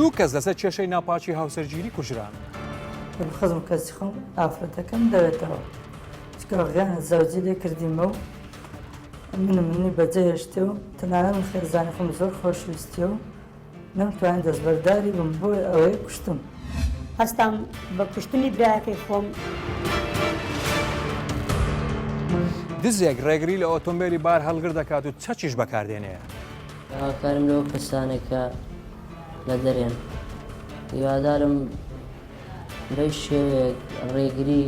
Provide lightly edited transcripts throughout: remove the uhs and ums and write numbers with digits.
دوو کەس لەسەر کێشەی ناپاکی هاوسەرگیری کوژران. خزم کەسی خۆم ئافرەتەکەم دەوێتەوە چونکە خیانەت زەوجی لێ کردیمە و منم منی بەجێ هێشتێ و تەنانەت من خێزانی خۆم زۆر خۆشویستێ و نەمتوانی دەستبەرداری بم بۆیە ئەوەی کوشتم. هەستام بە کوشتنی برایەکەی خۆم. دزێک ڕێگری لە ئۆتۆمبێلی بار هەڵگر دەکات و چەکیش بەکاردێنێ. داواکارم لەو کەسانەی کە لە دەرێن هیوادارم بەهیچ شێوەیەک ڕێگری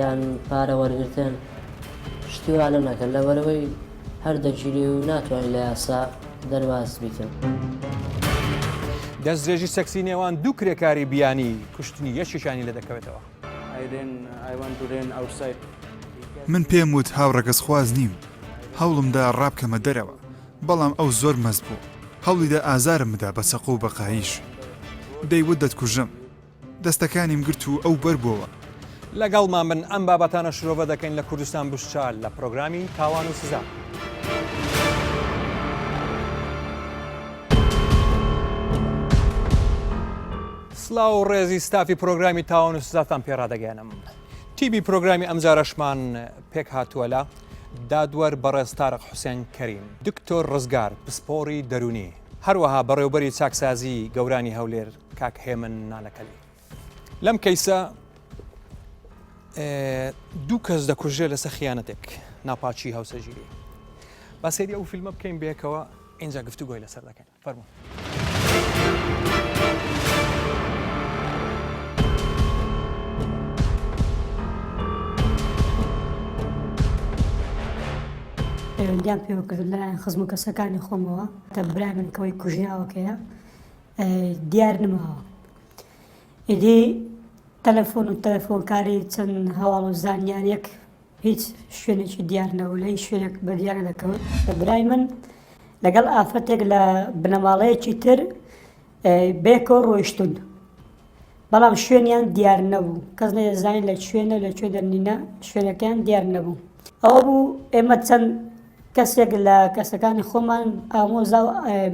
یان پارە وەرگتن شتی وا لە نەکەن لەبەرەوەی هەر دەگیری و ناتوانانی لە یاسا دەرباز بیتن. دەستدرێژی سێکسی نێوان دوو کرێکاری بیانی کوشتنی یەکێکیانی لێ دەکەوێتەوە. من پێم وت هاوڕەگەزخواز نیم، هەوڵمدا ڕابکەمە دەرەوە، بەڵام ئەو زۆر مەست بوو، هەوڵیدا ئازارم بدا بە چەقۆ و بە قایش. دەیوت دەتکوژم. دەستەکانیم گرت و ئەو بەربۆوە. لەگەڵمان بن ئەم بابەتانە شرۆڤە دەکەین لە کوردستان 24 لە پرۆگرامی تاوان و سزا. سڵاو و ڕێزی ستافی پرۆگرامی تاوان و سزاتان پێ ڕادەگەیەنم. تیمی پرۆگرامی ئەمجارەشمان پێک هاتووە لە دادوەر بەڕێز تارق حوسێن کەریم، دکتۆر ڕزگار پسپۆڕی دەروونی، هەروەها بەڕێوبەری چاکسازی گەورانی هەولێر کاک هێمن نانەکەلی. لەم کەیسە دوو کەس دەکوژرێت لەسەر خیانەتێک ناپاکی هاوسەرگیری. با سەیری ئەو فیلمە بکەین بەیەکەوە ئینجا گفتوگۆی لەسەر دەکەین. فەرموو. پەیوەندیان پێوە کردم لەلایەن خزم و کەسەکانی خۆمەوە کە برای من کەوەی کوژراوەکەیە دیار نماوە ئیدی تەلەفۆن و تەلەفۆنکاری چەند هەواڵ و زانیاریەک هیچ شوێنێکی دیار نەبوو لە هیچ شوێنێک بە دیار نەدەکەوت. برای من لەگەڵ ئافرەتێک لە بنەماڵەیەکی تر بەیەکەوە ڕۆیشتون بەڵام شوێنیان دیار نەبوو کەس نەیەزانی لە کوێنە لە کوێ دەرنینە شوێنەکەیان دیار نەبوو ئەوە بوو ئێمە چەند کەسێک لە کەسەکانی خۆمان ئامۆزا و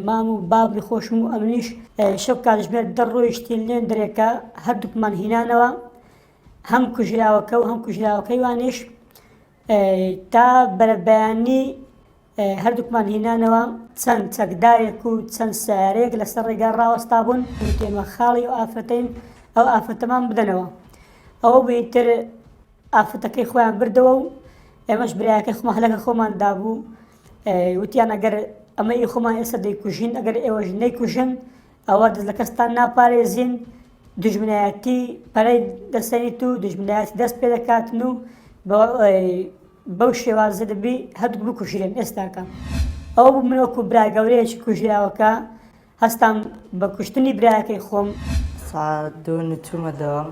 مام و بابی خۆشم و ئەمنیش شەو کاتژمێر دە ڕۆیشتین لێن درێکە هەردووکمان هینانەوە هەم کوژراوەکە و هەم کوژراوەکەی وانیش تا بەرەبەیانی هەردووکمان هینانەوە چەند چەکدارێک و چەند سیارەیەک لەسەر ڕێگا ڕاوەستا بوون ئێمە خاڵی و ئافرەتین ئەو ئافرەتەمان بدەنەوە ئەوە بوو تر ئافرەتەکەی خۆیان بردەوە و ئێمەش برایەکەی خۆمان هەلەکە خۆمان دابوو وتیان ئەگەر ئەمە ئی خۆمان ئێستا دەیکوژین ئەگەر ئێوەش نەیکوژن ئەوە دەست لە کەستان ناپارێزین، دوژمنایەتی پەرەی دەسەنیت و دوژمنایەتی دەست پێ دەکاتن و بەو شێوازە دەبی هەردووک بکوژرێن ئێستاکە. ئەوە بوو من وەکو برا گەورەیەکی کوژراوەکە هەستام بە کوشتنی برایەکەی خۆم. سەعات دوو نیو چوومە دەوام،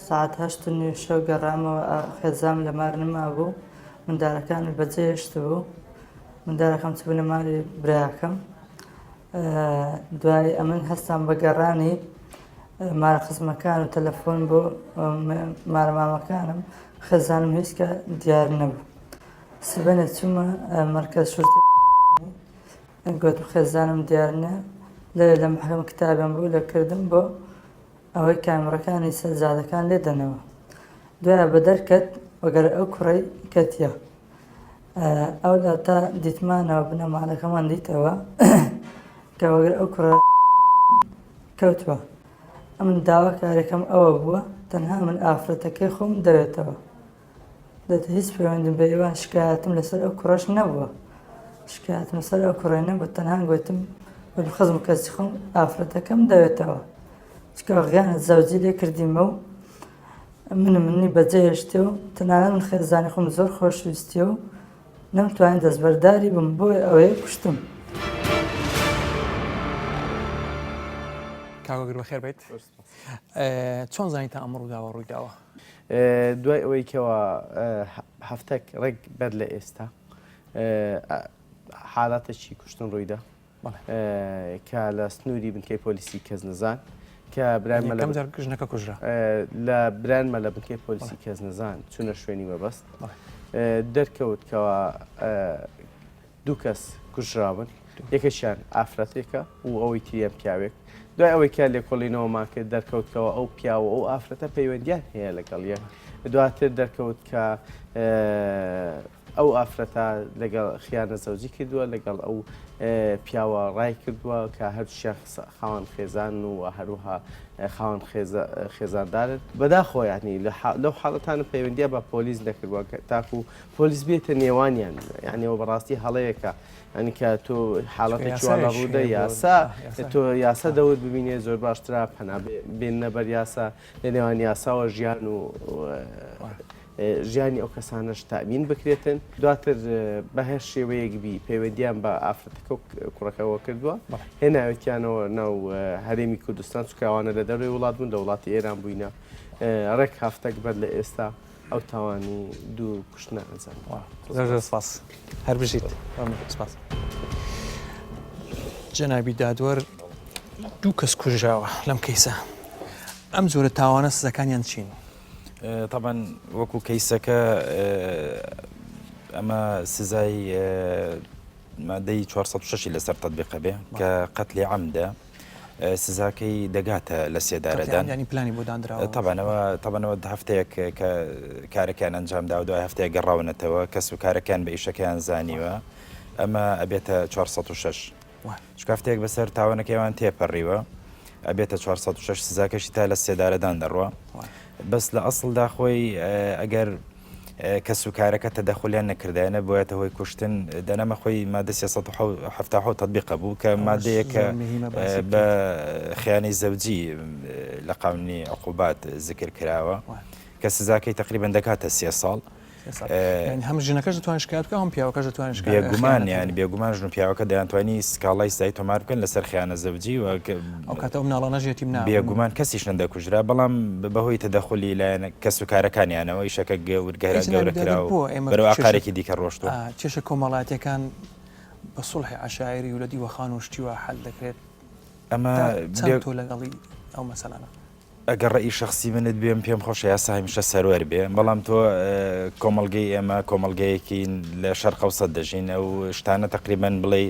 سەعات هەشت و نیو شەو گەڕامەوە، خێزانم لە مار نەمابوو، منداڵەکانم بەجێ هێشتبوو، منداڵەکەم چووبوونە ماڵی براکەم. دوای ئەمن هەستام بە گەڕانی مارە خزمەکان و تەلەفۆن بۆ مارە مامەکانم خێزانم هیچ کە دیار نەبوو سبەنێ چوومە مەرکەز شورتەی گوتم خێزانم دیار نییە لەوێ لە محکەمە کتابیان بۆ لە کردم بۆ ئەوەی کامێڕەکانی سەر جادەکان لێدەنەوە دوای بە دەرکەت وەگەر ئەو کوڕەی کەتیە ئەولا تا دیتمانەوە بنەماڵەکەمان دیتەوە کە وەگەر ئەو کوڕە کەوتووە ئەمن داواکارەکەم ئەوە بووە تەنها من ئافرەتەکەی خۆم دەوێتەوە دەت هیچ پەیوەندیم بە ئێوان شکایەتم لەسەر ئەو کوڕەش نەبووە شکایەتم لەسەر ئەو کوڕێ نەبوو تەنها گوتم خزم کەسی خۆم ئافرەتەکەم دەوێتەوە چکە غیانەت زەوجی لێ کردیمە و منم منی بەجێ هێشتێ و تەنانەت من خێزانی خۆم زۆر خۆشویستێ و نەمتوانی دەستبەرداری بم بۆیە ئەوەیە کوشتم. کاک هۆگر بەخێر بێیت. چۆن زانیتان ئەم ڕووداوە ڕوویداوە؟ دوای ئەوەی کەوا هەفتەک ڕێک بەر لە ئێستا حالاتێکی کوشتن ڕوویدا کە لە سنووری بنکەی پۆلیسی کەسنەزان کە برای مەلا یەکەم جار ژنەکە کوژرا. لە برایان مەلا بنکەی پۆلیسی کەسنەزان چوونە شوێنی مەبەست دەرکەوت کەوا دوو کەس کوژراون. یەکێکیان ئافرەتێکە و ئەوەی تریان پیاوێک. دوای ئەوەی کە لێکۆڵینەوەمان کرد دەرکەوت کەەوە ئەو پیاو و ئەو ئافرەتە پەیوەندیان هەیە لەگەڵ یەک. دواتر دەرکەوت کە ئەو ئافرەتە لەگەڵ خیانە زەوجی کردووە لەگەڵ ئەو پیاوە ڕای کردووە کە هەردووشیان خاوەن خێزان و هەروەها خاوەن خێزاندارن بەداخۆ یعنی لەو حاڵەتانە پەیوەندیان بە پۆلیس نەکردووە تاکو پۆلیس بێتە نێوانیان یعنی ئەوە بەڕاستی هەڵەیەکە یعنی کە تۆ حاڵەتێکی وا لە ڕوودە یاسا تۆ یاسا دەور ببینێ زۆر باشترە پەنا بێنە بەر یاسا لە نێوان یاساوە ژیان و ژیانی ئەو کەسانەش تامین بکرێتن دواتر بە هەر شێوەیەک بی پەیوەندیان بە ئافرەتەکە و کوڕەکەەوە کردووە هێناوێتیانەوە ناو هەرێمی کوردستان چکاوانە لە دەروی وڵات بوون لە وڵاتی ئێران بووینە ڕێک هەفتەک بەر لە ئێستا ئەو تاوانی دوو کوشتنە ئەنجام زۆر زۆر سپاس هەر بژیت سپاس جەنابی دادوەر دوو کەس کوژراوە لەم کەیسە ئەم جۆرە تاوانە سزاکانیان چین؟ تەبەن وەکو کەیسەکە ئەمە سزای مادەی 406 لەسەر تطبیقە بێ کە قەتلی عەمدە سزاکەی دەگاتە لە سێدارەدان ینی پلانی بۆ دانراوە تەبانەوە تەبانەوە هەفتەیەک کە کارەکان ئەنجامدا و دوای هەفتەیە گەڕاونەتەوە کەس و کارەکان بە ئیشەکەیان زانیوە ئەمە ئەبێتە 406 چونکە هەفتەیەک بەسەر تاوانەکەیان تێپەڕیوە ئەبێتە 406 سزاکەشی تا لە سێدارەدان دەڕوە بەس لە ئەسڵدا خۆی ئەگەر کەس و کارەکە تەدەخلیان نەکردایە نەبووایەتە هۆی کوشتن دەنەمە خۆی مادە 377 تطبیقە بوو کە مادەیەکە بە خیانەی زەوجی لە قانونی عقوبات ذکر کراوە کە سزاکەی تقریبا دەکاتە سێ ساڵ. یانی هەم ژنەکەش دەتوانێت شکایەت بکات هەم پیاوەکەش دەتوانێت شکایەت بێگومان یانی بێگومان ژن و پیاوەکە دەیانتوانی سکاڵای سزای تۆمار بکەن لەسەر خیانە زەوجی و ئەو کاتە ئەو مناڵانەش یەتیم نابوون. بێگومان کەسیش نەدەکوژرا بەڵام بەهۆی تەدەخولی لایەنە کەس و کارەکانیانەوە ئیشەکە گەور ئەی جەنابی گەورە دادوەر کرا و بۆ ئێمە بەرەو کێشە ئاقارێکی دیکە ڕۆشتووە. کێشە کۆمەڵایەتیەکان بە سوڵحی عەشایری و لە دیوەخان و شتی وا حەل دەکرێت ئەمە تا چەند بێ تۆ لەگەڵی ئەو مەسەلانە؟ ئەگەر ڕەئی شەخسی منت بێم پێم خۆشە یاسا هەمیشە سەروەر بێ بەڵام تۆ کۆمەڵگەی ئێمە کۆمەڵگەیەکین لە شەرق ئەوسەت دەژین ئەو شتانە تقریبان بڵێ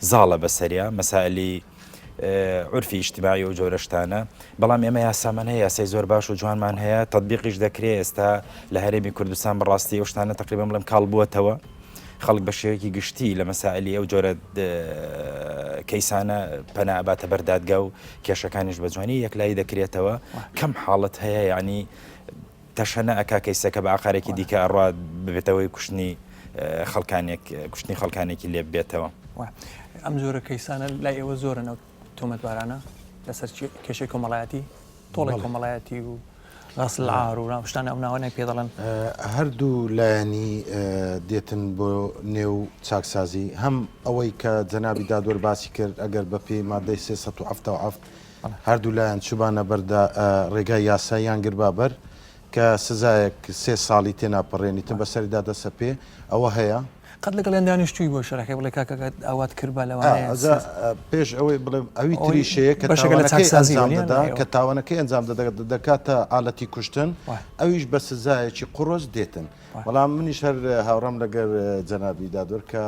زاڵە بەسەریا مەسائلی عرفی ئیجتماعی و جۆرە شتانە بەڵام ئێمە یاسامان هەیە یاسای زۆر باش و جوانمان هەیە تطبیقیش دەکرێت ئێستا لە هەرێمی کوردستان بەڕاستی ئەو شتانە تقریبا بڵێم کاڵ بووەتەوە خەڵک بە شێوەیەکی گشتی لە مەسائلی ئەو جۆرە کەیسانە پەنا ئەباتە بەر دادگا و کێشەکانیش بە جوانی یەکلایی دەکرێتەوە کەم حاڵەت هەیە یعنی تەشەنە ئەکا کەیسەکە بە ئاقارێکی دیکە ئەڕوا ببێتەوەی کوشتنی خەڵکانێک کوشتنی خەڵکانێکی لێ بێتەوە. ئەم جۆرە کەیسانە لای ئێوە زۆرن ئەو تۆمەتبارانە لەسەر کێشەی کۆمەڵایەتی تۆڵی کۆمەڵایەتی و غسل العار و ناو شتانە ئەو ناوانەی پێ دەڵێن. هەردوو لایەنی دێتن بۆ نێو چاکسازی هەم ئەوەی کە جەنابی دادوەر باسی کرد ئەگەر بە پێی مادەی 377 هەردوو لایەن چوبانە بەر ڕێگای یاساییان گربا بەر کە سزایەک سێ ساڵی تێناپەڕێنیتن بەسەریدا دەسەپێ ئەوە هەیە. قەت لەگەڵیان دانیشتووی بۆ شەرەکەی بڵێ کاکە گەر ئاوات کردبا لەوانەیە ئەجا پێش ئەوەی بڵێم ئەوی ئەوەی تریش هەیە کە بەشێکە لە تاوانەکەی چاکسازی ئەنجام وەنیە دەدا لای ئەوە کە تاوانەکەی ئەنجام دەدا دەکاتە ئالەتی کوشتن وای. ئەویش بە سزایەکی قوڕس دێتن وای. بەڵام منیش هەر هاوڕام لەگەر جەنابی دادوەر کە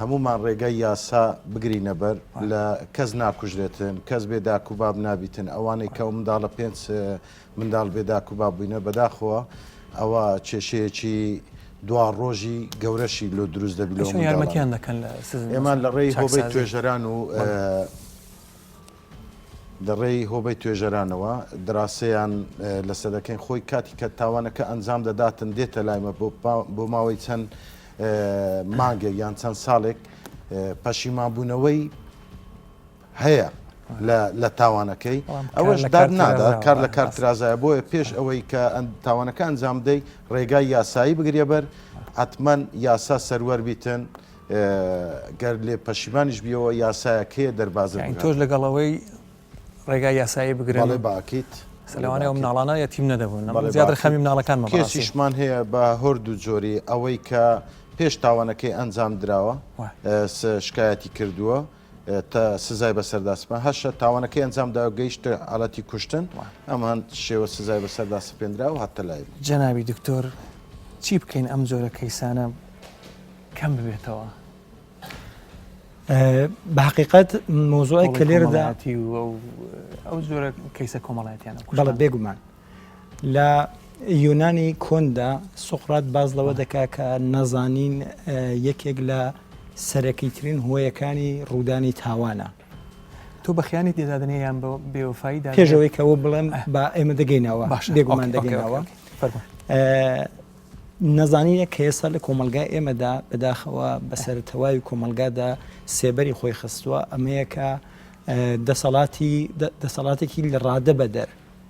هەموومان ڕێگای یاسا بگرینە بەر لە کەس ناکوژرێتن کەس بێ داک و باب نابیتن ئەوانەی کە ئەو منداڵە پێنج منداڵ بێ داک و باب بووینە بەداخەوە ئەوە کێشەیەکی دوا ڕۆژی گەورەشی لۆ دروست دەبی لەو چۆن منداڵانە. یارمەتیان دەکەن لە سزن ئێمە لە ڕێی هۆبەی چاکسازی؟ توێژەران و لە ڕێی هۆبەی توێژەرانەوە دراسەیان لەسەر دەکەین خۆی کاتی کە تاوانەکە ئەنجام دەداتن دێتە لایمە بۆ ماوەی چەند مانگێک یان چەند ساڵێک پەشیمانبوونەوەی هەیە لە تاوانەکەی ئەوەش داد نادا کار لە کار ترازایە بۆیە پێش ئەوەی کە تاوانەکە ئەنجام بدەی ڕێگای یاسایی بگریە بەر حتمما یاسا سەروەر بیتن گەر لێ پەشیمانیش بیەوە یاسایەکەیە دەربازت تۆش لەگەڵەوەی ڕێگای یاسایی بگرن بەڵێ باکیت لەوانەیە ئەو مناڵانە یەتیم نەدەبوون زیاتر خەمی مناڵەکان کێسیشمان هەیە بە هەردوو جۆری ئەوەی کە پێش تاوانەکەی ئەنجام دراوە شکایەتی کردووە تا سزای بەسەردا سپا هەشە تاوانەکەی ئەنجام دا و گەیشتە حاڵەتی کوشتن هەمان شێوە سزای بەسەردا سپێندرا و هاتە لای. جەنابی دکتۆر چی بکەین ئەم جۆرە کەیسانە کەم ببێتەوە؟ بە حقیقت مۆزوعێک کە لێرەدا ئەو جۆرە کەیسە کۆمەڵایەتیانە بەڵێ بێگومان لە یۆنانی کۆندا سوقرات باز لەوە دەکا کە نەزانین یەکێک لە سەرەکیترین هۆیەکانی ڕوودانی تاوانە. تۆ بە خیانەت لێدادەنێ یان بە بێوەفایی دادەنێ؟ پێش ئەوەی کە ئەوە بڵێم با ئێمە دەگەینەوە بێگومان دەگەینەوە. نەزانینێک کە ئێستا لە کۆمەڵگای ئێمەدا بەداخەوە بەسەر تەواوی کۆمەڵگادا سێبەری خۆی خستووە ئەمەیە کە دەسەڵاتی دەسەڵاتێکی لە ڕادە بەدەر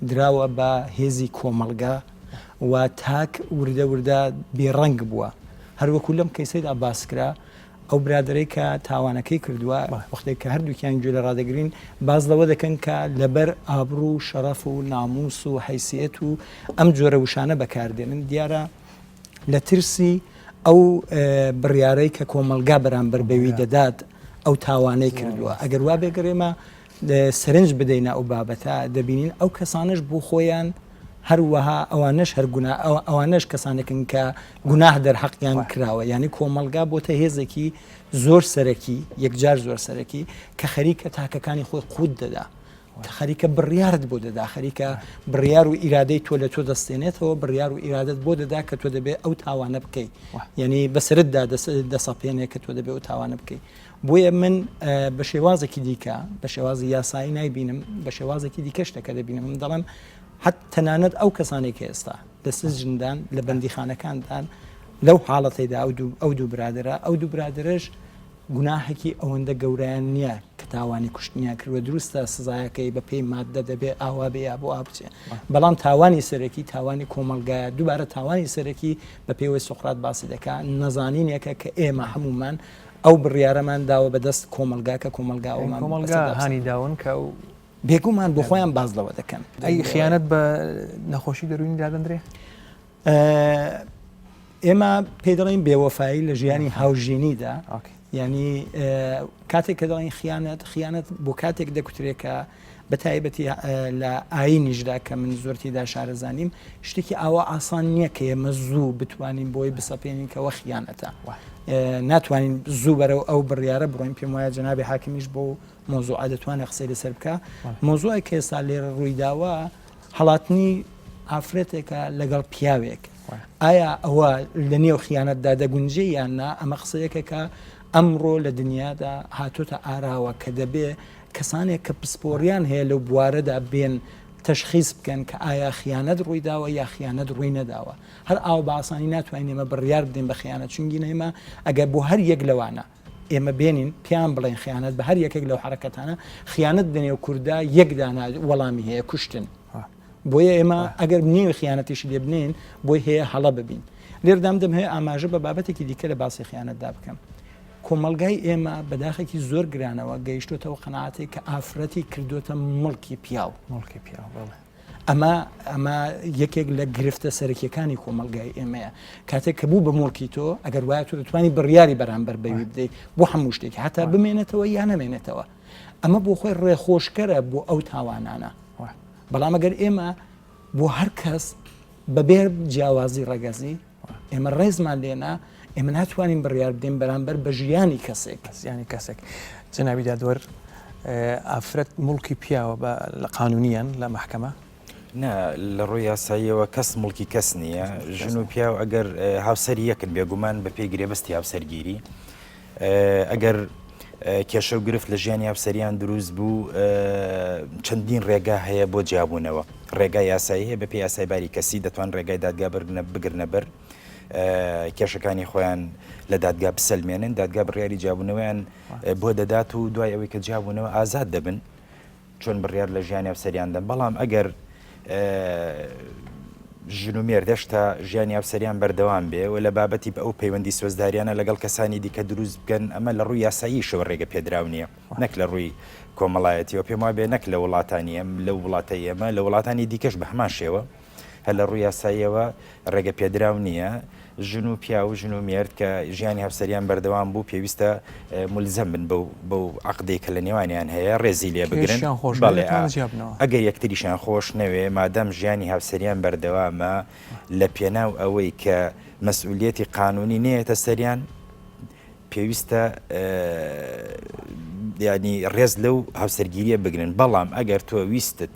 دراوە بە هێزی کۆمەڵگا و تاک وردە وردە بێڕەنگ بووە هەروەکو لەم کەیسەیدا باسکرا ئەو برادەرەی کە تاوانەکەی کردووە وەختێک کە هەردووکیان گوێ لە ڕادەگرین باس لەوە دەکەن کە لەبەر ئابڕوو و شەڕەف و ناموس و حیسیەت و ئەم جۆرە وشانە بەکاردێنن دیارە لە ترسی ئەو بڕیارەی کە کۆمەڵگا بەرامبەر بەوی دەدات ئەو تاوانەی کردووە ئەگەر وا بێگەرێمە سەرنج بدەینە ئەو بابەتە دەبینین ئەو کەسانەش بۆ خۆیان هەروەها ئەوانەش هەر گونا ئەوانەش کەسانێکن کە گوناه دەرحەقیان کراوە یعنی کۆمەڵگا بۆتە هێزێکی زۆر سەرەکی یەکجار زۆر سەرەکی کە خەریکە تاکەکانی خۆی قوت دەدا خەریکە بڕیارت بۆ دەدا خەریکە بڕیار و ئیرادەی تۆ لە تۆ دەستێنێتەوە بڕیار و ئیرادت بۆ دەدا کە تۆ دەبێت ئەو تاوانە بکەیت یعنی بەسرتدا دەسەپێنێ کە تۆ دەبێت ئەو تاوانە بکەیت بۆیە من بە شێوازێکی دیکە بە شێوازی یاسایی نایبینم بە شێوازێکی دیکە شتەکە دەبینم من دەڵێم حەت تەنانەت ئەو کەسانێک کە ئێستا لە سجندان لە بەندیخانەکاندان لەو حاڵەتەیدا ئەو دوو ئەو دوو برادرە ئەو دوو برادرش گوناحێکی ئەوەندە گەورەیان نییە کە تاوانی کوشتنیان کردوە دروستە سزایەکەی بە پێی ماددە دەبێ ئاوا بێ یا بۆ ئا بچێ بەڵام تاوانی سەرەکی تاوانی کۆمەڵگایە دووبارە تاوانی سەرەکی بە پێوەی سوقرات باسی دەکا نەزانینێکە کە ئێمە هەمومان ئەو بڕیارەمان داوە بە دەست کۆمەڵگا کە کۆمەڵگا ئەومان کۆمەڵگا هانی داون کە ئەو بێگومان بۆ خۆیان باز لەوە دەکەن. ئەی خیانەت بە نەخۆشی دەروونی دادەندرێ؟ ئێمە پێی دەڵێین بێوەفایی لە ژیانی هاوژینیدا یعنی کاتێک کە دەڵێن خیانەت خیانەت بۆ کاتێک دەکوترێت کە بە تایبەتی لە ئاینیشدا کە من زۆر تێدا شارەزانیم شتێکی ئاوا ئاسان نییە کە ئێمە زوو بتوانین بۆی بسەپێنین کەەوە خیانەتە ناتوانین زوو بەرەو ئەو بڕیارە بڕۆین پێم وایە جەنابی حاکمیش بۆ مۆزوعە دەتوانێت قسەی لەسەر بکە مۆزوعێک کە ئێستا لێرە ڕوویداوە هەڵاتنی ئافرەتێکە لەگەڵ پیاوێک ئایا ئەوە لە نێو خیانەتدا دەگونجێ یان نا ئەمە قسەیەکە کە ئەمڕۆ لە دنیادا هاتۆتە ئاراوە کە دەبێ کەسانێک کە پسپۆڕیان هەیە لەو بوارەدا بێن تەشخیس بکەن کە ئایا خیانەت ڕوویداوە یا خیانەت ڕووی نەداوە. هەر ئاوا بە ئاسانی ناتوانین ئێمە بڕیار بدەین بە خیانەت چونگین ئێمە ئەگەر بۆ هەر یەک لەوانە ئێمە بێنین پێیان بڵێن خیانەت بە هەر یەکێک لەو حەرەکەتانە خیانەت لەنێو کوردا یەک دانا وەڵامی هەیە کوشتن. بۆیە ئێمە ئەگەر نێوی خیانەتیشی لێ بنێین بۆی هەیە هەڵە ببین. لێرەدام دەمهەوێ ئاماژە بە بابەتێکی دیکە لە باسی خیانەتدا بکەم. کۆمەڵگای ئێمە بە داخێکی زۆر گرانەوە گەیشتۆتەوە قەناعەتێک کە ئافرەتی کردۆتە مڵکی پیاو. مڵکی پیاو بەڵێ. ئەمە ئەمە یەکێک لە گرفتە سەرەکیەکانی کۆمەڵگای ئێمەیە. کاتێک کە بوو بە مڵکی تۆ ئەگەر وایە تۆ دەتوانی بڕیاری بەرامبەر بەوی بدەیت بۆ هەموو شتێکی هەتا بمێنێتەوە یا نەمێنێتەوە. ئەمە بۆ خۆی ڕێخۆشکەرە بۆ ئەو تاوانانە. بەڵام ئەگەر ئێمە بۆ هەر کەس بەبێ جیاوازی ڕەگەزی ئێمە ڕێزمان لێنا ئێمە ناتوانین بڕیار بدەین بەرامبەر بە ژیانی کەسێک. ژیانی کەسێک. جەنابی دادوەر ئافرەت موڵکی پیاوە بە لە قانونیان لە مەحکەمە؟ نا لە ڕووی یاساییەوە کەس موڵکی کەس نییە ژن و پیاو ئەگەر هاوسەری یەکن بێگومان بە پێی گرێبەستی هاوسەرگیری ئەگەر کێشە و گرفت لە ژیانی هاوسەریان دروست بوو چەندین ڕێگا هەیە بۆ جیابوونەوە ڕێگا یاسایی هەیە بە پێی یاسای باری کەسی دەتوان ڕێگای دادگا بگرنە بگرنە بەر کێشەکانی خۆیان لە دادگا بسەلمێنن دادگا بڕیاری جیابوونەوەیان بۆ دەدات و دوای ئەوەی کە جیابوونەوە ئازاد دەبن چۆن بڕیار لە ژیانی هاوسەریان دەن، بەڵام ئەگەر ژن و مێرد هێشتا ژیانی هاوسەریان بەردەوام بێ و لە بابەتی ئەو پەیوەندی سۆزداریانە لەگەڵ کەسانی دیکە دروست بکەن ئەمە لە ڕووی یاساییشەوە ڕێگە پێدراو نییە نەک لە ڕووی کۆمەڵایەتیەوە پێم وابێ نەک لە وڵاتانی ئەم لەو وڵاتەی ئێمە لە وڵاتانی دیکەش بە هەمان شێوە هەر لە ڕووی یاساییەوە ڕێگە پێدراو نییە ژن و پیاو و ژن و مێرد کە ژیانی هاوسەریان بەردەوام بوو پێویستە مولزەم بن بەو بەو عەقدەی کە لە نێوانیان هەیە ڕێزی لێ بگرن کێشیان خۆش بەڵێ نەوێت ئا جیا بنەوە. ئەگەر یەکتریشیان خۆش نەوێ مادام ژیانی هاوسەریان بەردەوامە لە پێناو ئەوەی کە مەسئولیەتی قانونی نەیەتە سەریان. پێویستە ینی ڕێز لەو هاوسەرگیریە بگرن بەڵام ئەگەر تۆ ویستت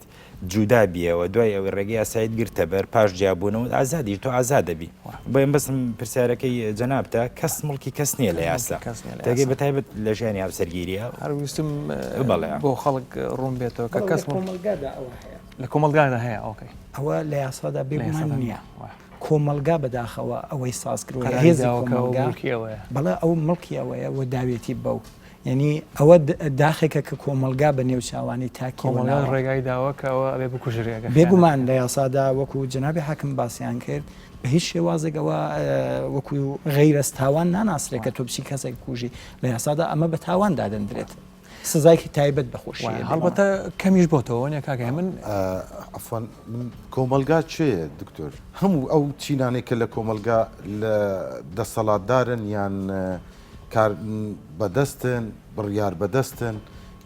جودا بیەوە دوای ئەوەی ڕێگەی یاساییت گرتە بەر پاش جیابوونەوە ئازادی تۆ ئازاد دەبی بۆیە بەسم پرسیارەکەی جەنابتە کەس مڵکی کەس نییە لە یاسا تێگەی بە تایبەت لە ژیانی هاوسەرگیریە هەر ویستم بەڵێ بۆ خەڵک ڕوون بێتەوە کە کەس کۆمەڵگادا ئەوە هەیە لە کۆمەڵگادا هەیە okay ئەوە لە یاسادا بێگومان نییە کۆمەڵگا بەداخەوە ئەوەی ساز کردووە هێزی کۆمەڵگا بەڵێ ئەو مڵکی ئەوەیە و داوێتی بەو یەنی ئەوە داخێکە کە کۆمەڵگا بە نێو چاوانی تاکی کۆمەڵگا ڕێگای داوە کە ئەوە ئەبێ بکوژرێ ئەگەر خیانەت بێگومان لە یاسادا وەکو جەنابی حاکم باسیان کرد بە هیچ شێوازێک ئەوە وەکو غەیرەز تاوان ناناسرێت کە تۆ بچی کەسێک بکوژی لە یاسادا ئەمە بە تاوان دادەندرێت سزایکی تایبەت بە خۆشی وایە هەڵبەتە کەمیش بۆتەوە نیە کاکە هێمن؟ عەفوەن من کۆمەڵگا کێیە دکتۆر؟ هەموو ئەو چینانەی کە لە کۆمەڵگا لە دەسەڵاتدارن یان کار بەدەستن، بڕیار بەدەستن،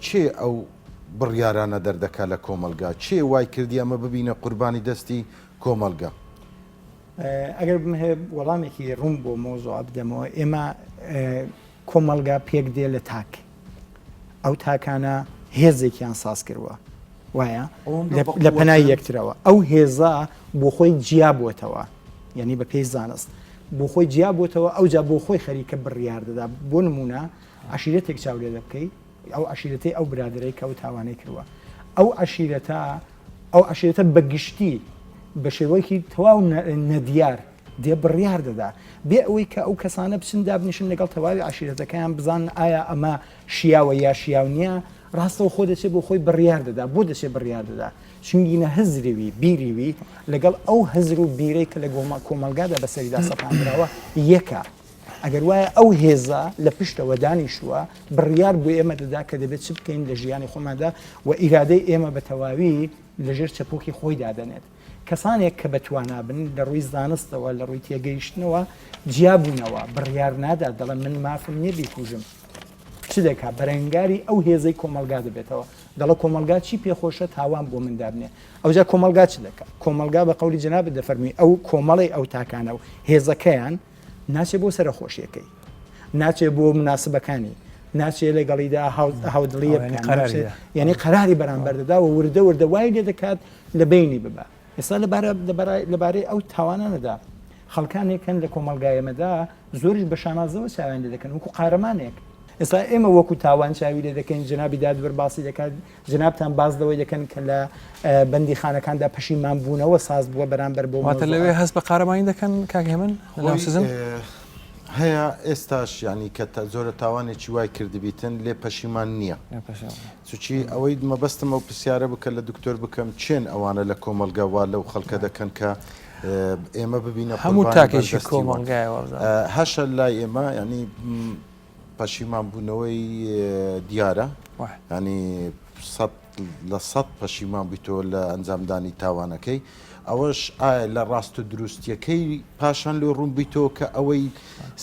کێ ئەو بڕیارانە دەردەکا لە کۆمەڵگا؟ کێ وای کردی ئەمە ببینە قوربانی دەستی کۆمەڵگا؟ ئەگەر بمهەوێ وەڵامێکی ڕوون بۆ مەوزوعە بدەمەوە، ئێمە کۆمەڵگا پێک دێ لە تاک، ئەو تاکانە هێزێکیان ساز کردووە وایە لە پەنای یەکترەوە، ئەو هێزە بۆ خۆی جیا بووەتەوە، یعنی بە پێی زانست بۆ خۆی جیا بۆتەوە ئەوجا بۆ خۆی خەریکە بڕیار دەدا بۆ نمونە عەشیرەتێک چاو لێ دەبکەی ئەو عەشیرەتەی ئەو برادەرەی کە ئەو تاوانەی کردووە ئەو عەشیرەتە ئەو عەشیرەتە بە گشتی بە شێوەیەکی تەواو نەدیار دێ بڕیار دەدا بێ ئەوەی کە ئەو کەسانە بچن دابنیشن لەگەڵ تەواوی عەشیرەتەکەیان بزانن ئایا ئەمە شیاوە یا شیاو نییە ڕاستەوخۆ دەچێت بۆ خۆی بڕیار دەدا بۆ دەچێت بڕیار دەدا چونگینە هزری وی، بیری وی، لەگەڵ ئەو هزر و بیرەی کە لە کۆمەڵگادا بەسەریدا سەپاندراوە یەکە. ئەگەر وایە ئەو هێزە لە پشتەوە دانیشتووە، بڕیار بۆ ئێمە دەدا کە دەبێت چ بکەین لە ژیانی خۆماندا و ئیرادەی ئێمە بە تەواوی لەژێر چەپۆکی خۆی دادەنێت. کەسانێک کە بەتوانا بن لە ڕووی زانستەوە، لە ڕووی تێگەیشتنەوە جیابوونەوە، بڕیار نادات، دەڵێ من مافم نییە بیکوژم. چ دەکا؟ بەرەنگاری ئەو هێزەی کۆمەڵگا دەبێتەوە. دەڵێ کۆمەڵگا چی پێخۆشە تاوان بۆ من دابنێ. ئەوجا کۆمەڵگا چ دەکا؟ کۆمەڵگا بە قەولی جەنابت دەفەرمووی ئەو کۆمەڵەی ئەو تاکانە و هێزەکەیان ناچێ بۆ سەرەخۆشیەکەی، ناچێ بۆ مناسبەکانی، ناچێ لەگەڵیدا هاودڵیە بکات، یعنی قەراری بەرامبەر دەدا و وردە وردە وای لێ دەکات لە بەینی ببا. ئێستا لەبارەی ئەو تاوانانەدا خەڵکانێک هەن لە کۆمەڵگای ئێمەدا زۆریش بە شانازەوە چاویان لێ دەکەن وەکو قارەمانێک. ئێستا ئێمە وەکو تاوان چاوی لێ دەکەین، جەنابی دادوەر باسی دەکات، جەنابتان باس لەوەی دەکەن کە لە بەندیخانەکاندا پەشیمان بوونەوە ساز بووە بەرامبەر بەو واتە لەوێ مەوزوعە. هەست بە قارەمانی دەکەن کاک هێمن لەناو سجن؟ هەیە ئێستاش یانی کە زۆرە تاوانێکی وای کردبیتن لێ پەشیمان نییە. چونکی ئەوەی مەبەستم ئەو پرسیارە بوو کە لە دکتۆر بکەم کێن ئەوانە لە کۆمەڵگا وا لەو خەڵکە دەکەن کە ئێمە ببینە هەموو قوربانی تاکێکی بەردەستی وان. کۆمەڵگایە وابزانم. هەشە لای ئێمە یانی پەشیمان بوونەوەی دیارە ینی 100% پەشیمان بوویتەوە لە ئەنجامدانی تاوانەکەی ئەوەش ئایا لە ڕاست و دروستیەکەی پاشان لۆ ڕوون بیتەوە کە ئەوەی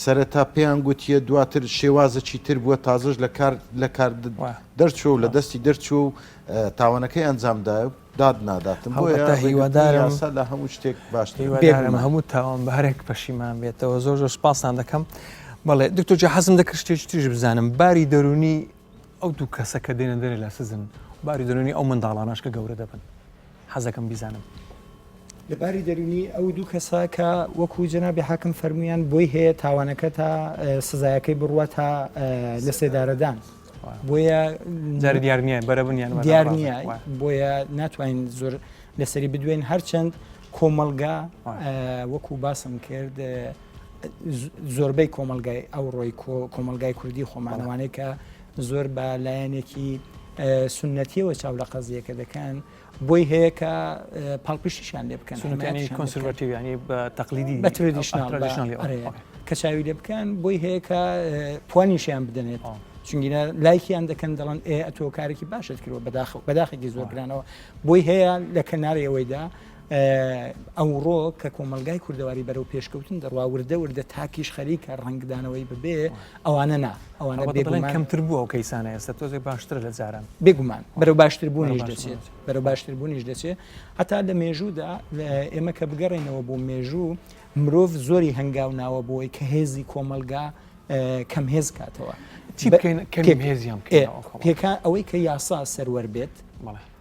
سەرەتا پێیان گوتیە دواتر شێوازەکی تر بووە تازەش لە کار لە کار دەرچوو و لە دەستی دەرچوو و تاوانەکەی ئەنجامدایە و داد ناداتم بۆیە هەڵبەتە هیوادارم یاسا لە هەموو شتێک باشترە. هیوادارم هەموو تاوانبارێک پەشیمان بێتەوە زۆر زۆر سپاستان دەکەم بەڵێ دکتۆر جا حەزم دەکرد شتێکی تریش بزانم باری دەروونی ئەو دوو کەسە کە دێنە دەرێ لە سزن باری دەروونی ئەو منداڵانەش کە گەورە دەبن حەزەکەم بیزانم. لە باری دەروونی ئەو دوو کەسە کە وەکو جەنابی حاکم فەرموویان بۆی هەیە تاوانەکە تا سزایەکەی بڕوا تا لە سێدارەدان بۆیە جاری دیار نییە بەرە بنیان دیار نییە بۆیە ناتوانین زۆر لەسەری بدوێن هەرچەند کۆمەڵگا وەکو باسم کرد زۆربەی کۆمەلگای ئەوڕۆی کۆمەلگای کوردی خۆمانەوانەی کە زۆر بە لایەنێکی سنەتیەوە چاو لە قەزیەکە دەکەن بۆی هەیە کە پاڵپشتیشیان لێ بکەن سنەتیانی conservative ینی بە تەقلیدی بە traditional کە چاوی لێ بکەن بۆی هەیە کە پوانیشیان بدەنێت چونگینە لایکیان دەکەن دەڵن ئێ ئەتۆ کارێکی باشت کردوە بەداخ بەداخێکی زۆر گرانەوە بۆی هەیە لە کەناری ئەوەیدا ئەوڕۆ کە کۆمەلگای کوردەواری بەرەو پێشکەوتن دەڕوا وردە وردە تاکیش خەریکە ڕەنگدانەوەی ببێ ئەوانە نا ئەوانە بێگومان کەمتر بووە ئەو کەیسانە ئێستا تۆزێک باشترە لە جاران. بێگومان بەرەو باشتر بوونیش دەچێت بەرەو باشتر بوونیش دەچێت هەتا لە مێژوودا ئێمە کە بگەڕێینەوە بۆ مێژوو مرۆڤ زۆری هەنگاو ناوە بۆی کە هێزی کۆمەلگا کەم هێز کاتەوە. چی بکەین کەم هێزیان بکەین؟ پێکان ئەوەی کە یاسا سەروەر بێت،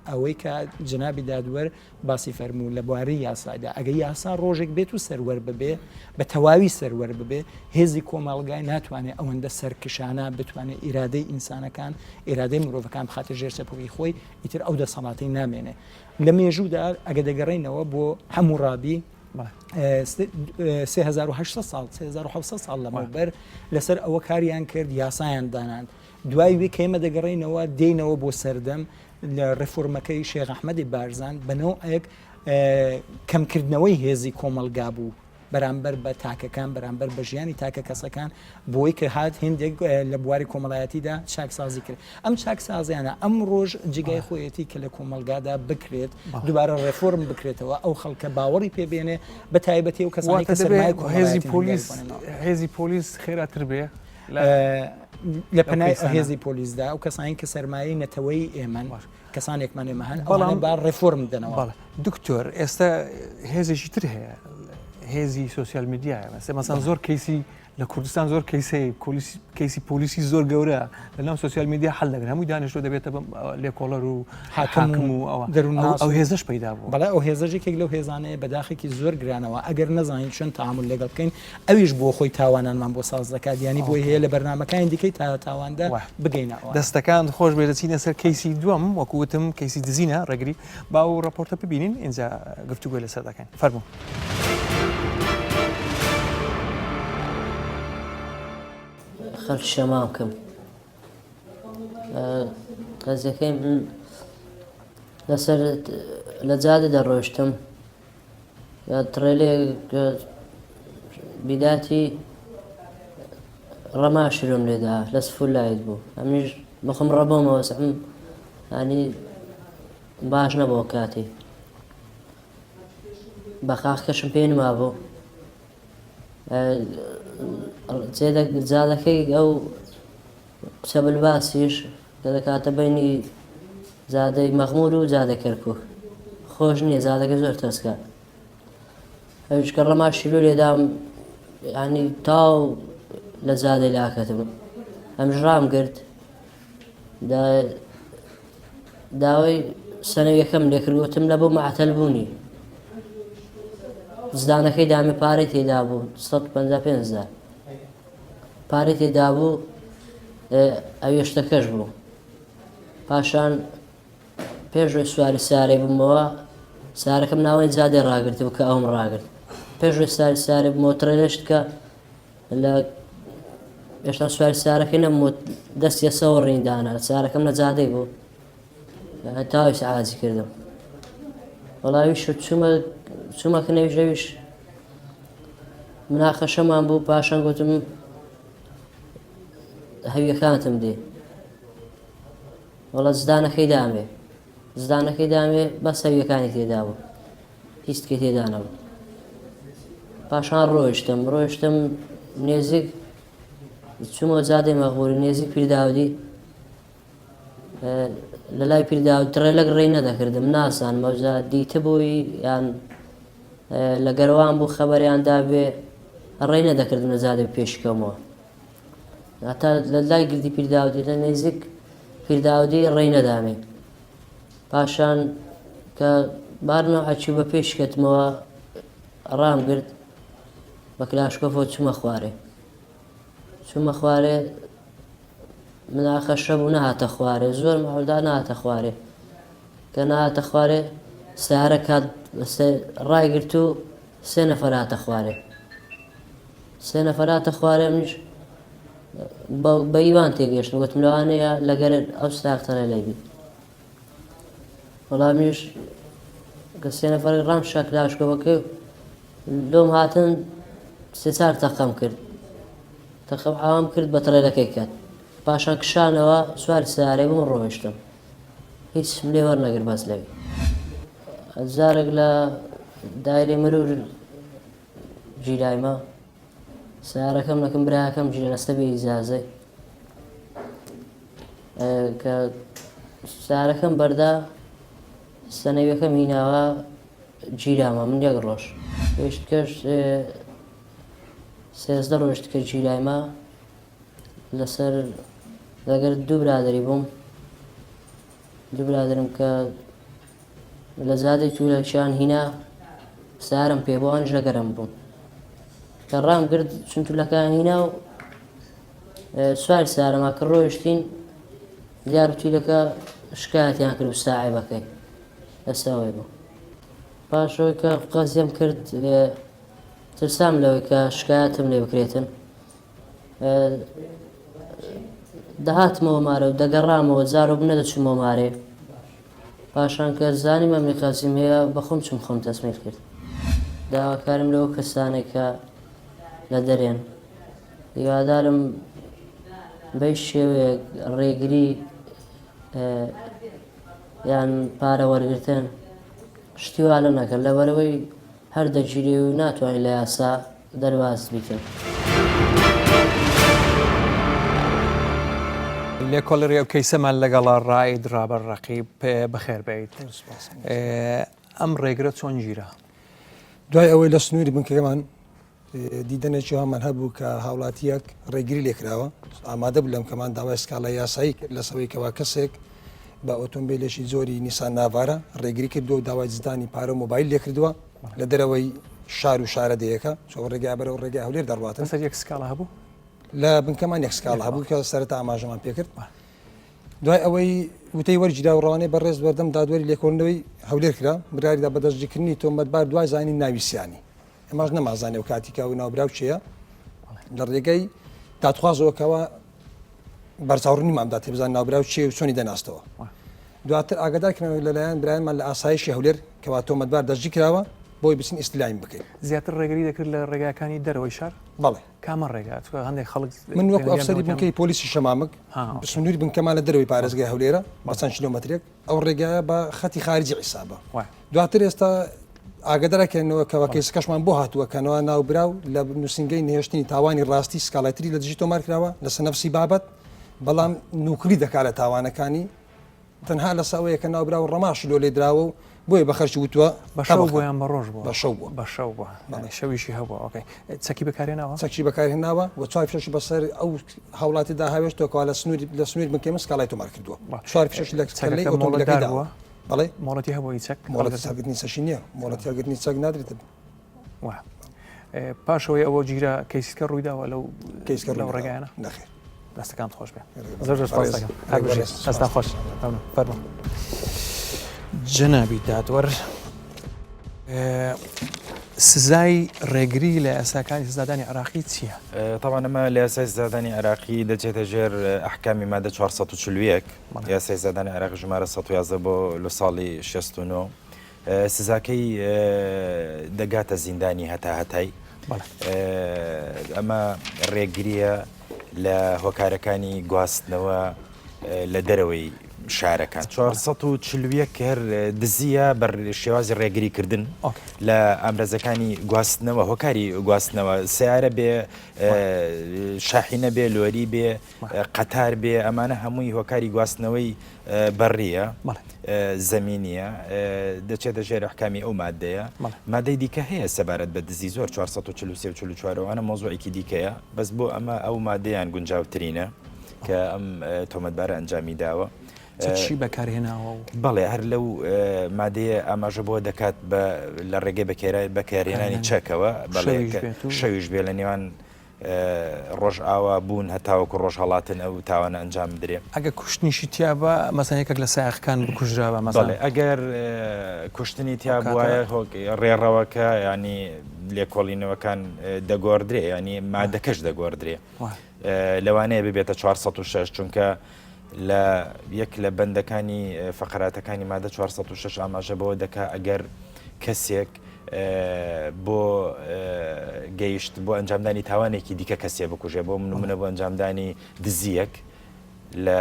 ئەوەی کە جەنابی دادوەر باسی فەرموو لە بواری یاسادا ئەگە یاسا ڕۆژێک بێت و سەروەر ببێ بە تەواوی سەروەر ببێ هێزی کۆمەڵگای ناتوانێت ئەوەندە سەرکشانە بتوانێت ئیرادەی ئینسانەکان ئیرادەی مرۆڤەکان بخاتە ژێر چەپۆکی خۆی ئیتر ئەو دەسەڵاتی نامێنێ لە مێژوودا ئەگە دەگەڕێینەوە بۆ حەموڕابی 3800 ساڵ 3700 ساڵ لەمەوبەر لەسەر ئەوە کاریان کرد یاسایان دانان دوای وی کە ئێمە دەگەڕێینەوە دێینەوە بۆ سەردەم لە ڕێفۆرمەکەی شێخ ئەحمەدی بارزان بە نەوعێک کەمکردنەوەی هێزی کۆمەڵگا بوو بەرامبەر بە تاکەکان بەرامبەر بە ژیانی تاکە کەسەکان بۆی کە هات هندێک لە بواری کۆمەڵایەتیدا چاکسازی کرد ئەم چاکسازیانە ئەم ڕۆژ جێگای خۆیەتی کە لە کۆمەڵگادا بکرێت دووبارە ڕێفۆرم بکرێتەوە ئەو خەڵکە باوەڕی پێبێنێ بە تایبەتی و کەسانی کە سەرمایە هێزی پۆلیس هێزی پۆلیس خێراتر بێ لە پەنای هێزی پۆلیسدا ئەو کەسانی کە سەرمایەی نەتەوەی ئێمەن کەسانێکمان ئێمە هەن بەڵام با ڕێفۆرم دەنەوە دکتۆر ئێستا هێزێکی تر هەیە هێزی سۆسیال میدیایە مەسە مەسان زۆر کەیسی لە کوردستان زۆر کەیسەیە کەیسی پۆلیسی زۆر گەورە لە ناو سۆسیال میدیا حل دەگرن هەمووی دانیشتۆ دەبێتە لێکۆڵەر و حاکم و ئەوە ئەو هێزش پەیدا بوو بەڵێ ئەو هێزەش یەکێک لەو هێزانەیە بە داخێکی زۆر گرانەوە ئەگەر نەزانین چۆن تەعامول لەگەڵ بکەین ئەویش بۆ خۆی تاوانانمان بۆ ساز دەکات یانی بۆی هەیە لە بەرنامەکانی دیکەی تا تاواندا بگەینە ئەوان. دەستەکانت خۆش بێت دەچینە سەر کەیسی دووەم وەکو وتم کەیسی دزینە ڕێگری با ئەو ڕاپۆرتە ببینین ئینجا گفتوگۆی لەسەر دەکەین فەرموو. خەڵکی شەمامکم قەزیەکەی من لەسەر لە جادە دەڕۆشتم تڕێلێ بیداتی ڕەما شرۆم لێدا لە سفولایت بوو ئەمیش بخم ڕەبۆمەوە سەم ینی باش نەبوو کاتی بەخاخکەشم پێ نمابوو جادەکەی ئەو قسە بلباسیش کە دەکاتە بەینی جادەی مەخمور و جادەی کەرکوک خۆش نییە جادەکە زۆر تەسکە ئەویش کە ڕەما شیلو لێدام ینی تاو لە جادەی لاکەتم ئەمش ڕام گرت داوای سەنەویەکەم لێکرد وتم لە بۆ معتەل بوونی زدانەکەی دامێ پارەی تێدا بوو 155 هزار پارەی تێدا بوو ئەوێ شتەکەش بوو پاشان پێش وەی سواری سارەی بوومەوە سارەکەم ناوەی جادێ ڕاگرت بوو کە ئەوم ڕاگرت پێش وەی ساری سارێ بوومەوە تڕێلێشت کە لە هێشتا سواری سارەکەی نەموت دەستی سەوە ڕین دانا سارەکەم لە جادەی بوو تاویش عاجی کردم وەڵاویش چوومە چوومە کنەویش ئەویش مناقەشەمان بوو پاشان گوتم هەویەکانتم دێ وەڵا زدانەکەی دامێ زدانەکەی دامێ بەس هەویەکانی تێدا بوو هیچ تکەی تێدا نەبوو پاشان ڕۆیشتم ڕۆیشتم نێزیک چوومەوە جادەی مەغوری نێزیک پیرداودی لە لای پیرداود تڕێلەک ڕێی نەدەکردم نازانم ئەوجا دیتبووی یان لە گەروان بوو خەبەریان دابێ ڕێی نەدەکردم لە جادەی پێشکەمەوە هەتا لە لای گردی پیرداودی لە نێزیک پیرداودی ڕێی نەدامێ پاشان کە بارنەوە ئەچوو بە پێش کەتمەوە ڕام گرت بە کلاشکۆفەوە چوومە خوارێ چوومە خوارێ مناقەشە بوو نەهاتە خوارێ زۆر مەعودا نەهاتە خوارێ کە نەهاتە خوارێ سیارە کات ڕایگرت و سێ نەفەر هاتە خوارێ سێ نەفەر هاتە خوارێ منیش بە ئیوان تێگەشتم گوتم لەوانەیە لەگەر ئەو ساختەرە لەبی وەڵامیش کە سێ نەفەر ڕام شاکلاشکەوەکە لۆم هاتن سێ چار تەقەم کرد تەقەم ئاوام کرد بە تڕێلەکەی کەت پاشان کشانەوە سواری سەیارەی بووم ڕۆیشتم هیچم لێ وەرنەگرت بەس لەوی جارێک لە دایرەی مرور گیرایمە سیارەکەم لەکم براکەم گیرە لەسەر بێ ئیجازەی کە سیارەکەم بەردا سەنەویەکەم هیناوە گیرامە من یەک ڕۆژ پێشتکەش 13 ڕۆژ کە گیرایمە. لەسەر لەگەر دوو برادەری بووم دوو برادەرم کە لە جادەی تورەکیان هینا سارم پێ بۆ ئەوانیش لەگەرم بوون کە ڕام گرت چون تولەکان هینا و سوار سارەما کە ڕۆیشتین دیار و تیلەکە شکایەتیان کرد و ساعبەکەی لەسەوەی بوو پاشەوەی کە قەزیەم کرد ترسام لەوەی کە شکایەتم لێ بکرێتن دەهاتمەوە مارە و دەگەڕامەوە جارۆ نەدەچوومەوە مارێ پاشان کە زانیم ئەمنی قەرزیم هەیە بەخۆم چوم خۆم تەسمیل کرد داواکارم لەو کەسانێک کە لە دەرێن هیوادارم بەی شێوەیەک ڕێگری یان پارە وەرگتن شتی وا لە نەکەن لەبەرەوەی هەر دەگیرێ و ناتوانانی لە یاسا دەرباز بیتن. لێکۆڵەری ئەو کەیسەمان لەگەڵە ڕائید ڕابەر ڕەقیب بەخێر بێیت. ئەم ڕێگرە چۆن گیرا؟ دوای ئەوەی لە سنووری بنکەکەمان دیدەنێکی هەمان هەبوو کە هاوڵاتیەک ڕێگری لێکراوە ئامادە بوو لەم کەمان داوای سکاڵای یاسایی کرد لەسەوەی کەوا کەسێک بە ئۆتۆمبیلێکی جۆری نیسان ناڤارا ڕێگری کردووە و داوای دزدانی پارە و مۆبایل لێکردووە لە دەرەوەی شار و شارەدێیەکە چۆ ڕێگا بەرەو ڕێگای هەولێر دەڕواتن. لەسەر یەک سکاڵا هەبوو؟ لە بنکەمان یەک سکاڵا هەبوو کە سەرەتا ئاماژەمان پێکرد. دوای ئەوەی وتەی وەرگیرا و ڕەوانەی بەڕێز بەردەم دادوەری لێکۆڵینەوەی هەولێر کرا، بڕیاریدا بە دەستگیرکردنی تۆمەتبار دوای زانینی ناوی سیانی. ئێمەش نەمانزانی ئەو کاتی کە ئەو ناوبراو کێیە لە ڕێگەی دادخوازەوە کەوا بەرچاوڕوونیمان بداتێ بزان ناوبراو کێ و چۆنی دەناستەوە. دواتر ئاگادار کرانەوە لەلایەن برایانمان لە ئاسایشی هەولێر کەوا تۆمەتبار دەستگیر کراوە بۆی بچین ئیستلامی بکەین. زیاتر ڕێگری دەکرد لە ڕێگاکانی دەرەوەی شار؟ بەڵێ. کامە ڕێگا؟ چونکە هەندێک خەڵک من وەکو ئەفسەری بنکەی پۆلیسی شەمامک سنووری بنکەمان لە دەرەوەی پارێزگای هەولێرە بە چەند کیلۆمەترێک ئەو ڕێگایە بە خەتی خارجی حیسابە دواتر ئێستا ئاگدارکەنەوە کەوا کەیسەکەشمان بۆ هاتووە کەنەوە ناوبراو لە نووسنگەی نهێشتنی تاوانی ڕاستی سکاڵای تری لە دژی تۆمار کراوە لەسەر نەفسی بابەت بەڵام نوکری دەکات لە تاوانەکانی تەنها لەسە ئەوەیە کە ناوبراو ڕەماشی لۆ لێدراوە و بۆیە بە خەرکی وتووە بە شەو بووە یان بە ڕۆژ بووە؟ بە شەو بووە. بە شەو بووە. بەڵێ شەویشی هەبووە. okay. چەکی بەکارهێناوە؟ چەکی بەکارهێناوە و چوار فیشەکی بەسەر ئەو هاوڵاتیدا هاوێشتووە کەوا لە سنووری لە سنووری بنکەی من سکاڵای تۆمار کردووە. چوار فیشەکی لە کەللەی چەکەکە ئۆتۆمبیلەکەی مۆڵەتدار داوە. بووە؟ بەڵێ. مۆڵەتی هەبووە ئی چەک؟ مۆڵەتی هەڵگرتنی چەکی نییە. مۆڵەتی هەڵگرتنی چەک نادرێتە. وا. پاش ئەوەی ئەوە گیرا کەیسکە ڕوویداوە لەو کەیسکە لەو ڕێگایانە؟ نەخێر. دەستەکانت خۆش بێ. زۆر زۆر سپاس دەکەم. هەر بژیت. دەستان خۆش. مەمنون. فەرموو. جەنابی دادوەر سزای ڕێگری لە یاساکانی سزادانی عێراقی چییە؟ تاوان ئەمە لە یاسای سزادانی عێراقی دەچێتە ژێر ئەحکامی مادە 441 یاسای سزادانی عێراق ژمارە 111 بۆ لە ساڵی 69 سزاکەی دەگاتە زیندانی هەتا هەتای. ئەمە ڕێگرییە لە هۆکارەکانی گواستنەوە لە دەرەوەی شارەکان. 441 هەر دزییە بە شێوازی ڕێگریکردن لە ئامرازەکانی گواستنەوە، هۆکاری گواستنەوە، سەیارە بێ، شاحینە بێ، لۆری بێ، قەتار بێ، ئەمانە هەمووی هۆکاری گواستنەوەی بەڕییە، زەمینییە، دەچێتە ژێر ئەحکامی ئەو ماددەیە. ماددەی دیکە هەیە سەبارەت بە دزی زۆر، 443 و 44 ئەوانە مەوزوعێکی دیکەیە، بەس بۆ ئەمە ئەو ماددەیان گونجاوترینە کە ئەم تۆمەتبارە ئەنجامی داوە. چەکی بەکارهێناوە و. بەڵێ هەر لەو مادەیە ئاماژە بۆ دەکات بە لە ڕێگەی بەکارهێنانی چەکەوە، بەڵێ شەویش بێ لە نێوان ڕۆژئاوا بوون هەتاوەکو ڕۆژهەڵاتن ئەو تاوانە ئەنجام بدرێ. ئەگەر کوشتنیشی تیابا مەسەن یەکێک لە سایەقەکان بکوژرابا مەسەن. بەڵێ ئەگەر کوشتنی تیا بوایە ڕێڕەوەکە یانی لێکۆڵینەوەکان دەگۆڕدرێ یانی مادەکەش دەگۆڕدرێ لەوانەیە ببێتە 406 چونکە لە یەک لە بەندەکانی فەقەراتەکانی مادە 406 ئاماژە بەوە دەکا ئەگەر کەسێک بۆ گەیشت بۆ ئەنجامدانی تاوانێکی دیکە کەسێ بکوژێ بۆ نمونە بۆ ئەنجامدانی دزیەک لە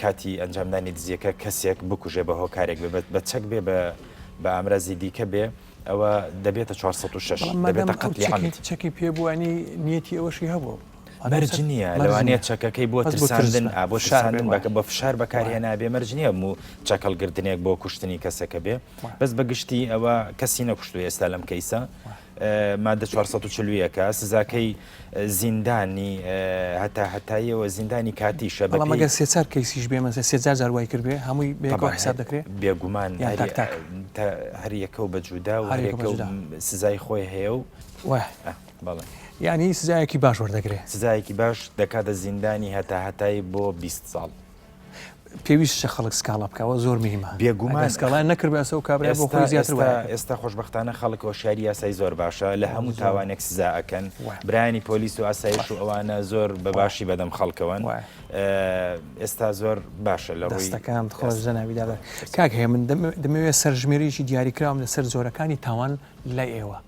کاتی ئەنجامدانی دزیەکە کەسێک بکوژێ بە هۆکارێک بێ بە چەک بێ بە بە ئامرازی دیکە بێ ئەوە دەبێتە 406 دەبێتە قەتلی عەمد. چەکی پێ بووانی نیەتی ئەوەشی هەبوو. مەرج نییە لەوانەیە چەکەکەی بۆ ترساندن ئا بۆ ترساندن بەکە بە فشار بەکارهێنابێ مەرج نییە هەموو چەک هەڵگرتنێک بۆ کوشتنی کەسەکە بێ بەس بە گشتی ئەوە کەسی نەکوشتووە ئێستا لەم کەیسە. مادە 441 سزاکەی زیندانی هەتا هەتاییەوە زیندانی کاتیشە بەڵام ئەگەر سێ چار کەیسیش بێ مەسەلەن سێ جار جار وای کردبێ هەمووی بەیەکەوە حساب دەکرێ؟ بێگومان یان تاک تاک؟ هەر یەکە و بە جودا و هەر یەکە و سزای خۆی هەیە و وایە بەڵێ. یانی سزایەکی باش وەردەگرێ؟ سزایەکی باش دەکاتە زیندانی هەتا هەتایی بۆ 20 ساڵ. پێویستە خەڵک سکاڵا بکا ئەوە زۆر مهمە بێگومان ئەگەر سکاڵایان نەکردبێ ئەسە ئەو کابرایە بۆ خۆی زیاتر وایە کرد. ئێستا خۆشبەختانە خەڵک هۆشیاری یاسای زۆر باشە لە هەموو تاوانێک سزا ئەکەن برایانی پۆلیس و ئاسایش و ئەوانە زۆر بە باشی بەدەم خەڵکەوەن ئێستا زۆر باشە لە ڕووی دەستەکانت خۆش جەنابی دادوەر. کاک هێمن دەمەوێت سەرژمێریی دیاریکراوم لەسەر جۆرەکانی تاوان لای ئێوە.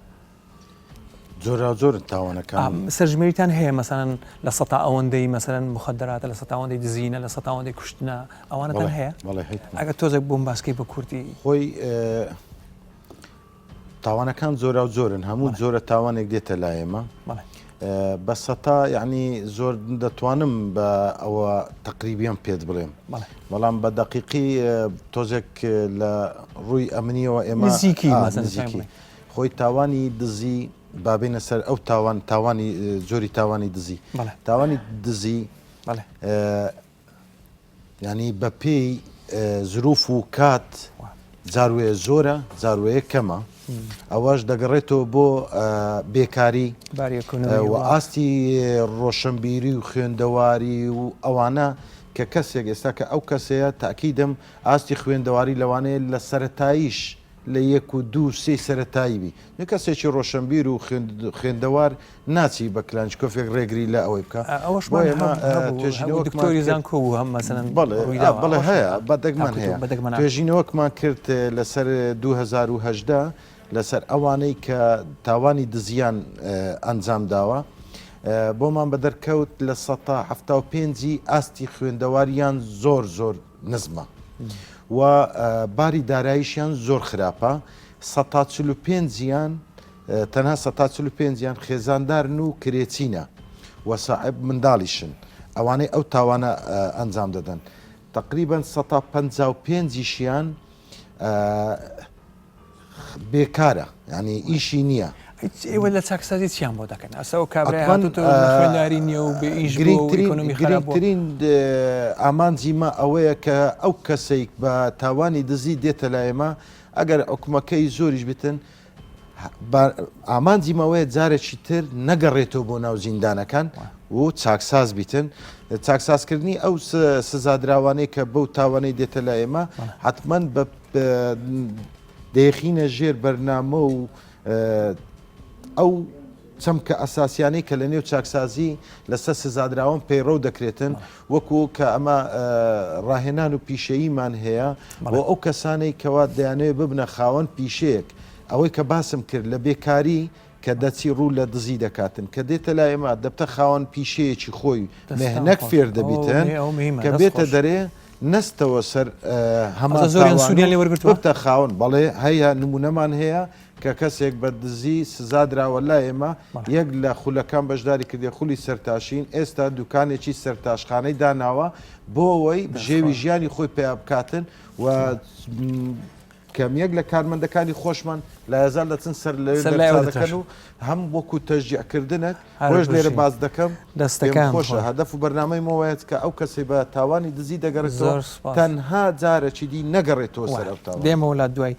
جۆراوجۆرن تاوانەکان. سەرژمێریتان هەیە مەسەلەن لە سەتا ئەوەندەی مەسەلەن موخەدەراتە لە سەتا ئەوەندەی دزینە لە سەتا ئەوەندەی کوشتنە ئەوانەتان هەیە؟ بەڵێ هەیە. ئەگەر تۆزێک بۆم باسکەی بە کوردی. خۆی تاوانەکان جۆراوجۆرن هەموو جۆرە تاوانێک دێتە لای ئێمە بە سەتا یعنی زۆر دەتوانم بە ئەوە تەقریبیان پێت بڵێم بەڵام بە دەقیقی تۆزێک لە ڕووی ئەمنیەوە ئێمە نزیکی نزیکی خۆی تاوانی دزی با بێینە سەر ئەو تاوان تاوانی جۆری تاوانی دزی تاوانی دزی ینی بە پێی زروف و کات جاروەیە زۆرە جاروەیە کەمە ئەوەش دەگەڕێتەوە بۆ بێکاری و ئاستی ڕۆشنبیری و خوێندەواری و ئەوانە کە کەسێک ئێستا کە ئەو کەسەیە تاکیدم ئاستی خوێندەواری لەوانەیە لە سەتاییش لە یەک و دوو و سێی سەرەتایی بی. نە کەسێکی ڕۆشەنبیر و خوێندەوار ناچی بە کلانچکۆفێک ڕێگری لە ئەوەی بکا. ئەوەشمان بۆیە ئێمە هەبوو، هەبوو توێژینەوەکمان دکتۆری کرد. زانکۆ بوو هەم مەسەلەن بەڵێ، ڕووی ئا داوە. بەڵێ ئەوەش هەیە، بە دەگمەن تاکو تۆ هەیە. بە دەگمەنە. توێژینەوەکمان کرد لەسەر 2018 لەسەر ئەوانەی کە تاوانی دزییان ئەنجام داوە. بۆمان بەدەرکەوت 75% ی ئاستی خوێندەواریان زۆر زۆر نزمە و باری داراییشیان زۆر خراپە، سەتا چلوپێنجیان تەنها سەتا چلوپێنجیان خێزاندارن و کرێچینە و ساحێب منداڵیشن ئەوانەی ئەو تاوانە ئەنجام دەدەن تەقریبەن سەتا پەنجا و پێنجیشیان بێکارە یانی ئیشی نییە. ئێوە لە چاکسازی چیان بۆ دەکەن؟ ئەسە ئەو کابرای هاتووتە خوێنداری نییە و بێ ئیش بووە و ئیکۆنۆمی خراپ بووە. گرینگترین ئامانجی مە ئەوەیە کە ئەو کەسەی بە تاوانی دزی دێتە لای ئێمە ئەگەر حوکمەکەی زۆریش بێتن ئامانجی مە ئەوەیە جارێکی تر نەگەڕێتەوە بۆ ناو زیندانەکان و چاکساز بیتن. چاکسازکردنی ئەو سزادراوانەی کە بەو تاوانەی دێتە لای ئێمە حەتمەن بە دەیخینە ژێر بەرنامە و ئەو چەمکە ئەساسیانەی کە لە نێو چاکسازی لەسەر سزادراوان پەیڕەو دەکرێتن وەکو کە ئەمە ڕاهێنان و پیشەییمان هەیە بۆ ئەو کەسانەی کەوا دەیانەوێت ببنە خاوەن پیشەیەک ئەوەی کە باسم کرد لە بێکاری کە دەچی ڕوو لە دزی دەکاتن کە دێتە لای ئێمە دەبتە خاوەن پیشەیەکی خۆی مهنەک فێر دەبیتن کە بێتە دەرێ نەستەوە سەر هەمان زۆریان تاوان و سوودیان لێ وەرگرتووە؟ ببتە خاوەن بەڵێ هەیە نموونەمان هەیە کە کەسێک بە دزی سزا دراوە لای ئێمە یەک لە خولەکان بەشداری کردیە خولی سەرتاشین ئێستا دوکانێکی سەرتاشخانەی داناوە بۆ ئەوەی بژێوی ژیانی خۆی پیا بکاتن و کەم یەک لە کارمەندەکانی خۆشمان لایەزال دەچن سەر لەوێ سەر لای ئەوە دەرچا دەکەن دەتراشن. و هەم وەکو تەشجیع کردنێک هەر بۆیەش لێرە بژی. باس دەکەم پێم دەستەکان خۆشە خۆش. هەدەف و بەرنامەی مۆوەیە کە ئەو کەسەی بە تاوانی دزی دەگەڕێتەوە زۆر سوپاس. تەنها جارێکی دی نەگەڕێتەوە سەر وایە. ئەو تاوانە. دێمەوە لات دوای.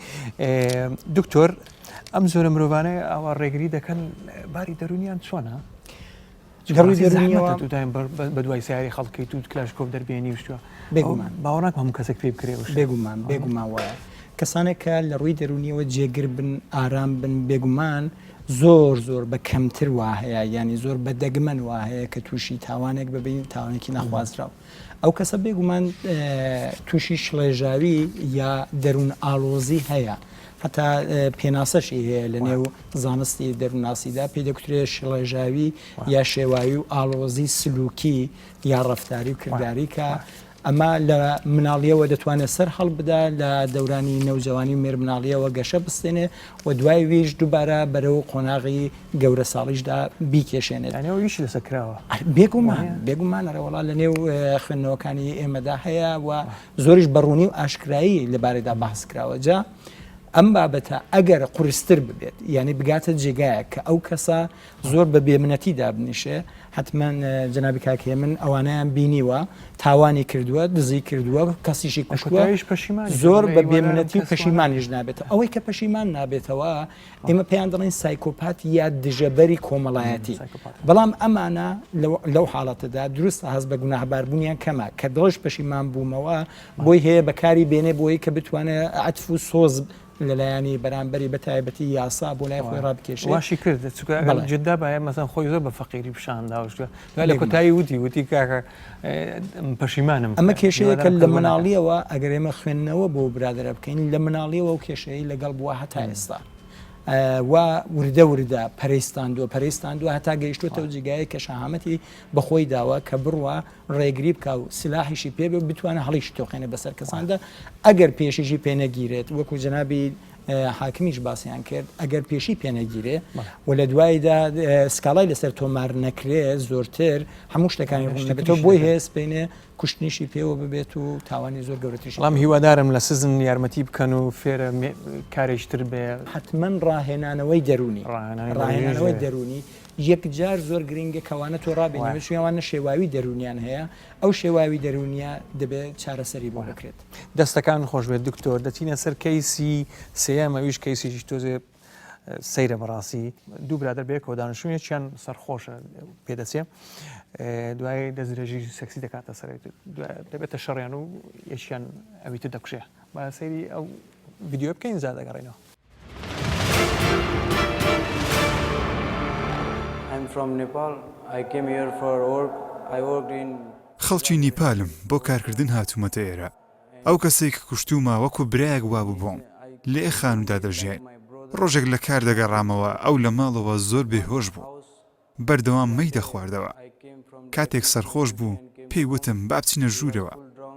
دکتۆر ئەم جۆرە مرۆڤانەی ئاوا ڕێگری دەکەن باری دەروونیان چۆنە؟ لە ڕووی دەروونیەوە تو دایم بە دوای سیاری خەڵکی تو کلاشکۆف دەربێنی و شتوە بێگومان باوەڕ ناکەم هەموو کەسێک پێی بکرێ وشە. بێگومان بێگومان وایە کەسانێک کە لە ڕووی دەروونیەوە جێگر بن ئارام بن بێگومان زۆر زۆر بە کەمتر وا هەیە یانی زۆر بە دەگمەن وا هەیە کە تووشی تاوانێک ببین تاوانێکی نەخوازراو ئەو کەسە بێگومان تووشی شڵێژاوی یا دەروون ئاڵۆزی هەیە هەتا پێناسەشی هەیە لە نێو زانستی دەروونناسیدا پێی دەکوترێت شڵێژاوی یا شێواوی و ئاڵۆزی سلوکی یا ڕەفتاری و کرداری کە ئەمە لە مناڵیەوە دەتوانێت سەر هەڵبدا لە دەورانی نەوجەوانی و مێرمناڵیەوە گەشە بستێنێ و دوای ویش دووبارە بەرەو قۆناغی گەورە ساڵیشدا بیکێشێنێت. یانی ئەوە ئیشی لەسەر کراوە؟ بێگومان بێگومان ئەرێ وەڵا لە نێو خوێندنەوەکانی ئێمەدا هەیە و زۆریش بە ڕوونی و ئاشکرایی لەبارەیدا باس کراوە جا. ئەم بابەتە ئەگەر قورستر ببێت یانی بگاتە جێگایەک کە ئەو کەسە زۆر بە بێمنەتی دابنیشێ حتمما جەنابی کاک هێمن ئەوانەیان بینیوە تاوانی کردووە دزی کردووە کەسیشی کوشتووە زۆر بە بێمنەتی و پەشیمانیش نابێت ئەوەی کە پەشیمان نابێتەوە ئێمە پێیان دەڵێن سایکۆپات یا دژەبەری کۆمەڵایەتی بەڵام ئەمانە لەو حاڵەتەدا دروست هەست بە گوناهباربوونیان کەمە کە دڵش پەشیمان بوومەوە بۆی هەیە بەکاری بێنێ بۆی کە بتوانێت عەتف و سۆز لەلایەنی بەرامبەری بە تایبەتی یاسا بۆ لای خۆی ڕابکێشێ. واشی کرد چونکە ئەگەر جددا بایە مەسەن خۆی زۆر بە فەقیری پیشان دا وشتوە دوای لە کۆتایی وتی وتی کاکە پەشیمانم ئەمە کێشەیەکە لە مناڵیەوە ئەگەر ئێمە خوێندنەوە بۆ برادەرە بکەین لە مناڵیەوە و کێشەیە لەگەڵ بووە هەتا ئێستا و وردە وردە پەرەیستاندووە پەرەیستاندووە هەتا گەیشتوتەوە جێگایە کە شەهامەتی بەخۆی داوە کە بڕوا ڕێگری بکا و سلاحیشی پێ بێ و بتوانێ هەڵیشی تۆقێنێ بەسەر کەساندا ئەگەر پێشیشی پێ نەگیرێت وەکو جەنابی حاکمیش باسیان کرد ئەگەر پێشی پێ نەگیرێ و لە دواییدا سکاڵای لەسەر تۆمار نەکرێ زۆرتر هەموو شتەکانی ڕوون نەبێتەوە بۆی هەیە سپینێ کوشتنیشی پێوە ببێت و تاوانی زۆر گەورەتریشی بەڵام هیوادارم لە سزن یارمەتی بکەن و فێرە کارێکی تر بێ. حەتمەن ڕاهێنانەوەی دەروونی ڕاهێنانەوەی دەروونی یەکجار زۆر گرنگە کە ئەوانە تۆ ڕابێنی چون ئەوانە شێواوی دەروونیان هەیە ئەو شێواوی دەروونیە دەبێت چارەسەری بۆ بکرێت. دەستەکان خۆشبێت دکتۆر دەچینە سەر کەیسی سێیەم ئەویش کەیسێکی تۆزێ سەیرە بەڕاستی دوو برادەر بەیەکەوە دانیشتوون یەکیان سەرخۆشە پێدەچێ دوای دەستدرێژی سێکسی دەکاتە سەر دەبێتە شەڕیان و یەکیان ئەوی تر دەکوژێ با سەیری ئەو ڤیدیۆ بکەین زا دەگەڕێینەوە. خەڵکی نیپالم، بۆ کارکردن هاتوومەتە ئێرە. ئەو کەسەی کە کوشتوومە وەکو برایەک وابوو بۆم. لە یەک خانوودا دەژیاین. ڕۆژێک لە کار دەگەڕامەوە، ئەو لە ماڵەوە زۆر بێهۆش بوو. بەردەوام مەی دەخواردەوە. کاتێک سەرخۆش بوو، پێی وتم با بچینە ژوورەوە.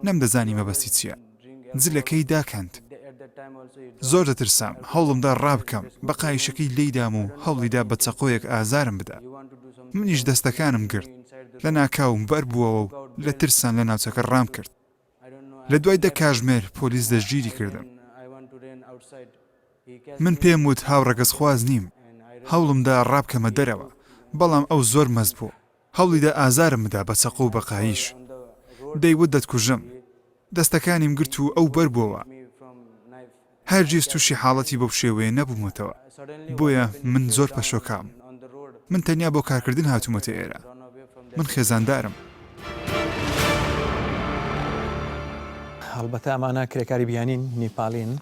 نەمدەزانی مەبەستی چییە. جلەکەی داکەند. زۆر دەترسام، هەوڵمدا ڕابکەم، بە قایشەکەی لێیدام و هەوڵیدا بە چەقۆیەک ئازارم بدا. منیش دەستەکانم گرت. لەناکاو بەربووەوە و لە ترسان لە ناوچەکە ڕامکرد. لە دوای دە کاژمێر پۆلیس دەستگیری کردم. من پێم وت هاوڕەگەزخواز نیم. هەوڵمدا ڕابکەمە دەرەوە، بەڵام ئەو زۆر مەست بوو. هەوڵیدا ئازارم بدا بە چەقۆ و بە قایش. دەیوت دەتکوژم. دەستەکانیم گرت و ئەو بەربووەوە. هەرگیز تووشی حاڵەتی بەو شێوەیە نەبوومەتەوە، بۆیە من زۆر پەشۆکاوم. من تەنیا بۆ کارکردن هاتوومەتە ئێرە. من خێزاندارم. هەڵبەتە ئەمانە کرێکاری بیانین، نیپالین،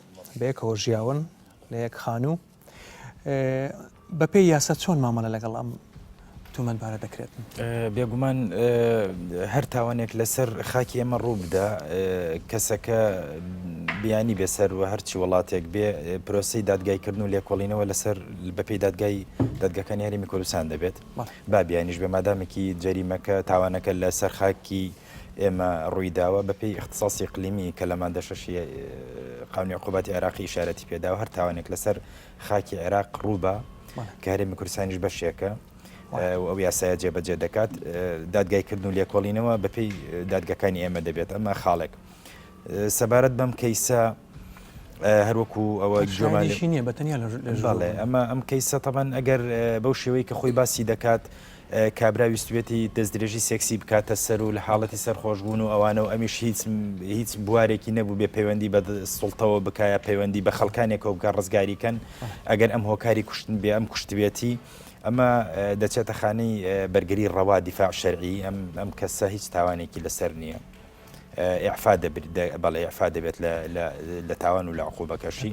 بەیەکەوە ژیاون لە یەک خانوو. بەپێی یاسا چۆن مامەڵە لەگەڵ ئەم تۆمەتبارە دەکرێت؟ بێگومان هەر تاوانێک لەسەر خاکی ئێمە ڕوو بدا کەسەکە بیانی بێ سەر و هەرچی وڵاتێک بێ پرۆسی دادگایکردن و لێکۆڵینەوە لەسەر بەپێی دادگای دادگاکانی هەرێمی کوردستان دەبێت با بیانیش بێ مادامێکی جەریمەکە تاوانەکە لەسەر خاکی ئێمە ڕووی داوە بەپێی اختصاصی اقلیمی کە لە مادە شەشی قانونی عقوباتی عێراقی ئیشارەتی پێداوە هەر تاوانێک لەسەر خاکی عێراق ڕووبا کە هەرێمی کوردستانیش بەشێکە و ئەو یاسایە جێبەجێ دەکات دادگایکردن و لێکۆڵینەوە بەپێی دادگەکانی ئێمە دەبێت ئەمە خاڵێک سەبارەت بەم کەیسە هەروەکو ئەوە گوێمانشی نییە بە تەنیا بەڵێ ئەمە ئەم کەیسە تەبەن ئەگەر بەو شێوەی کە خۆی باسی دەکات کابرا ویستوێتی دەستدرێژی سێکسی بکاتە سەر و لە حاڵەتی سەرخۆشبوون و ئەوانە و ئەمیش هیچ هیچ بوارێکی نەبوو بێ پەیوەندی بە سوڵتەوە بکا یا پەیوەندی بە خەڵکانێکەوە بکا ڕزگاری کەن ئەگەر ئەم هۆکاری کوشتن بێ ئەم کوشتبێتی ئەمە دەچێتە خانەی بەرگری ڕەوا دیفاع شەرعی ئەم ئەم کەسە هیچ تاوانێکی لەسەر نییە. ئیعفا بەڵێ ئیعفا دەبێت لە تاوان و لە عقوبەکەشی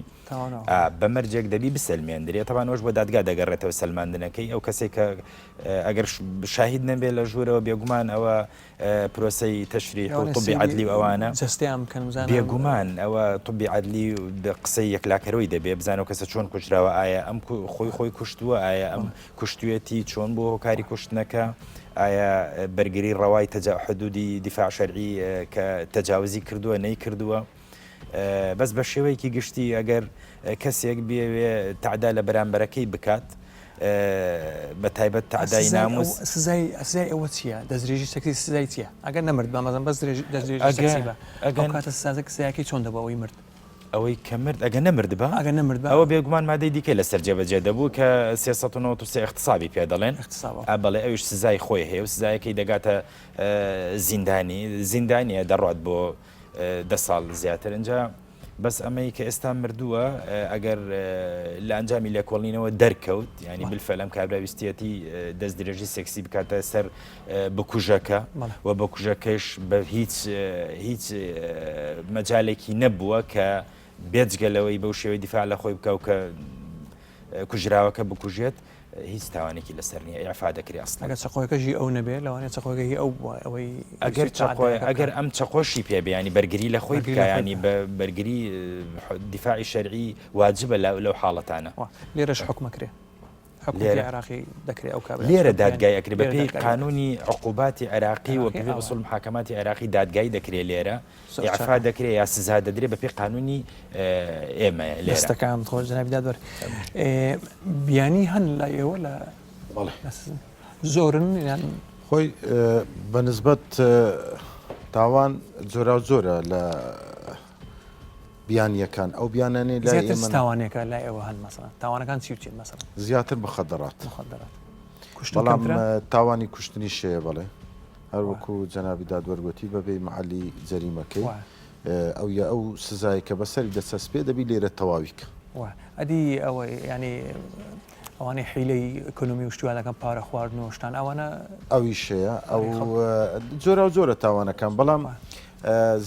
بە مەرجێک دەبی بسەلمێندرێ تەوان ئەوش بۆ دادگا دەگەڕێتەوە سەلماندنەکەی ئەو کەسێک کە ئەگەر شاهید نەبێت لە ژوورەوە بێگومان ئەوە پرۆسەی تەشریح و طبی عەدلی و ئەوانە جەستەیان بکەن بزانن بێگومان ئەوە طبی عەدلی قسەی یەکلاکەرەوەی دەبێ بزانە کەسە چۆن کوژراوە ئایا ئەم خۆی خۆی کوشتووە ئایا ئەم کوشتوێتی چۆن بووە هۆکاری کوشتنەکە؟ ئایا بەرگری ڕەوای تەجا حدودی دیفاع شەرعی کە تەجاوزی کردووە نەیکردووە؟ بەس بە شێوەیەکی گشتی ئەگەر کەسێک بێوێ تەعدا لە بەرامبەرەکەی بکات بە تایبەت تەعدای ناموس سزای سزای ئەوە چییە؟ دەستدرێژی سێکسی سزای چییە؟ ئەگەر نەمرد با مەزن بەس دەستدرێژی سێکسی بە ئەو کاتە سزاکەی چۆن دەبوو ئەوەی مرد؟ ئەوەی کە مرد ئەگە نەمردبا ئەگە نەمردبا ئەوە بێگومان مادەی دیکەی لەسەر جێبەجێ دەبوو کە 393 اغتصابی پێ دەڵێن اغتصاب ئا بەڵێ ئەویش سزای خۆی هەیە و سزایەکەی دەگاتە زیندانی زیندانیە دەڕوات بۆ دە ساڵ زیاتر ئینجا بەس ئەمەی کە ئێستا مردووە ئەگەر لە ئەنجامی لێکۆڵینەوە دەرکەوت ینی بالفعل ئەم کابرا ویستیەتی دەست درێژی سێکسی بکاتە سەر بکوژەکە و بکوژەکەش بە هیچ هیچ مەجالێکی نەبووە کە بێجگە لەوەی بەو شێوەی دیفاع لە خۆی بکە و کە کوژراوەکە بکوژێت هیچ تاوانێکی لەسەر نییە ئیعفا دەکرێ ئەسڵەن. ئەگەر چەقۆیەکەش هی ئەو نەبێ لەوانەیە چەقۆیەکە هی ئەو بووە ئەوەی ئەگەر ویستی چەقۆ تەعەدایەکە ئەگەر بکات. ئەم چەقۆشی پێ بێ یانی بەرگری لە خۆی بەرگری بکا لە خۆی یانی بکا. بە بەرگری دیفاعی شەرعی واجبە لە لەو حاڵەتانە. وا لێرەش حوکم ئەکرێ. حکومەتی لێرە عێراقی دەکرێ ئەو کابرا لێرە چونکە یانی دادگای ئەکرێ بە لێرە پێی دادگای دەکرێ. قانوونی عقوباتی عێراقی و عێراقی بە پێی ئاوایە. ئوسوڵ محاکەماتی عێراقی دادگای دەکرێ لێرە. زۆر ئیعفا چاکە. دەکرێ یا سزا دەدرێ بە پێی قانوونی ئێمەیە لێرە. دەستەکانت خۆش جەنابی دادوەر. بیانی هەن لای ئێوە لە بەڵێ. زۆرن یان؟ خۆی بە نسبەت تاوان جۆراوجۆرە لە بیانییەکان ئەو بیانانەی لای زیاتر چ ئێمەن تاوانێکە لای ئێوە هەن مەسەڵەن تاوانەکان چی و چین مەسەڵەن؟ زیاتر مخدرات. مخدرات. کوشتن بەڵام کەمترە؟ تاوانی کوشتنیش هەیە بەڵێ. هەر وەکو جەنابی دادوەر گۆتی بە بێی مەعەلی جەریمەکەی ئەو یا ئەو سزای کە بەسەری دەچەسپێ دەبی لێرە تەواوی کە. وە ئەدی ئەوە یانی ئەوانەی حیلەی ئیکۆنۆمی و شتی وا دەکەن پارە خواردن و شتان ئەوانە ئەویش هەیە ئەو جۆراو جۆرە تاوانەکان بەڵام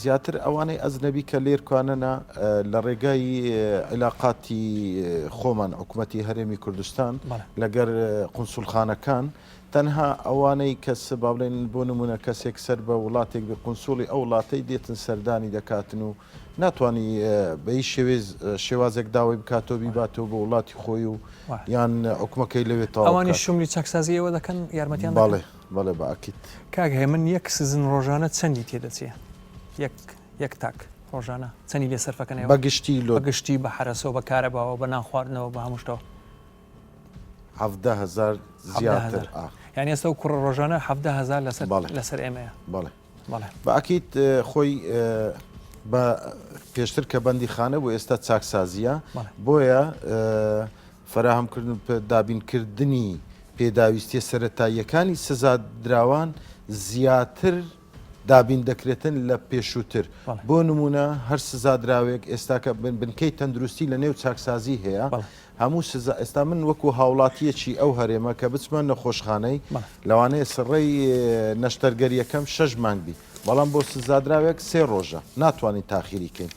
زیاتر ئەوانەی ئەجنەبی کە لێرکوانەنە لە ڕێگای عیلاقاتی خۆمان حکومەتی هەرێمی کوردستان لەگەر قونسوڵخانەکان تەنها ئەوانەی کە س با بڵێین بۆ نموونە کەسێک سەر بە وڵاتێک بێ قونسوڵی ئەو وڵاتەی دێتن سەردانی دەکاتن و ناتوانی بە هیچ شێوێز شێوازێک داوای بکاتەوە بیباتەوە بۆ وڵاتی خۆی و یان حکومەکەی لەوێ تەواو ئەوانیش بکات. شوملی چاکسازی ئێوە دەکەن یارمەتیان دەکەن؟ بەڵێ بەڵێ بە ئەکید. کاک هێمن یەک سزن ڕۆژانە چەندی تێدەچێ یەک یەک تاک ڕۆژانە چەنی لێ سەرفەکەن ئێوە؟ بە گشتی لۆ. بە گشتی بە حەرەسەوە بە کارەباوە بە نان خواردنەوە بە هەموو شتەوە. 17 هەزار زیاتر ئا. یانی ئێستا ئەو کوڕە ڕۆژانە 17 هەزار لەسەر بەڵێ. لەسەر ئێمەیە. بەڵێ. بەڵێ. بە ئەکید خۆی بە پێشتر کە بەندیخانە بوو ئێستا چاکسازییە بەڵێ. بۆیە فەراهەمکردن و دابینکردنی پێداویستییە سەرەتاییەکانی سزادراوان زیاتر دابین دەکرێتن لە پێشووتر بەڵێ. بۆ نموونە هەر سزادراوێک ئێستاکە بنکەی تەندروستی لە نێو چاکسازی هەیە بەڵێ. هەموو سزا ئێستا من وەکو هاوڵاتیەکی ئەو هەرێمە کە بچمە نەخۆشخانەی لەوانەیە سڕەی نەشتەرگەریەکەم شەش مانگ بی بەڵام بۆ سزادراوێک سێ ڕۆژە ناتوانین تاخیری کەین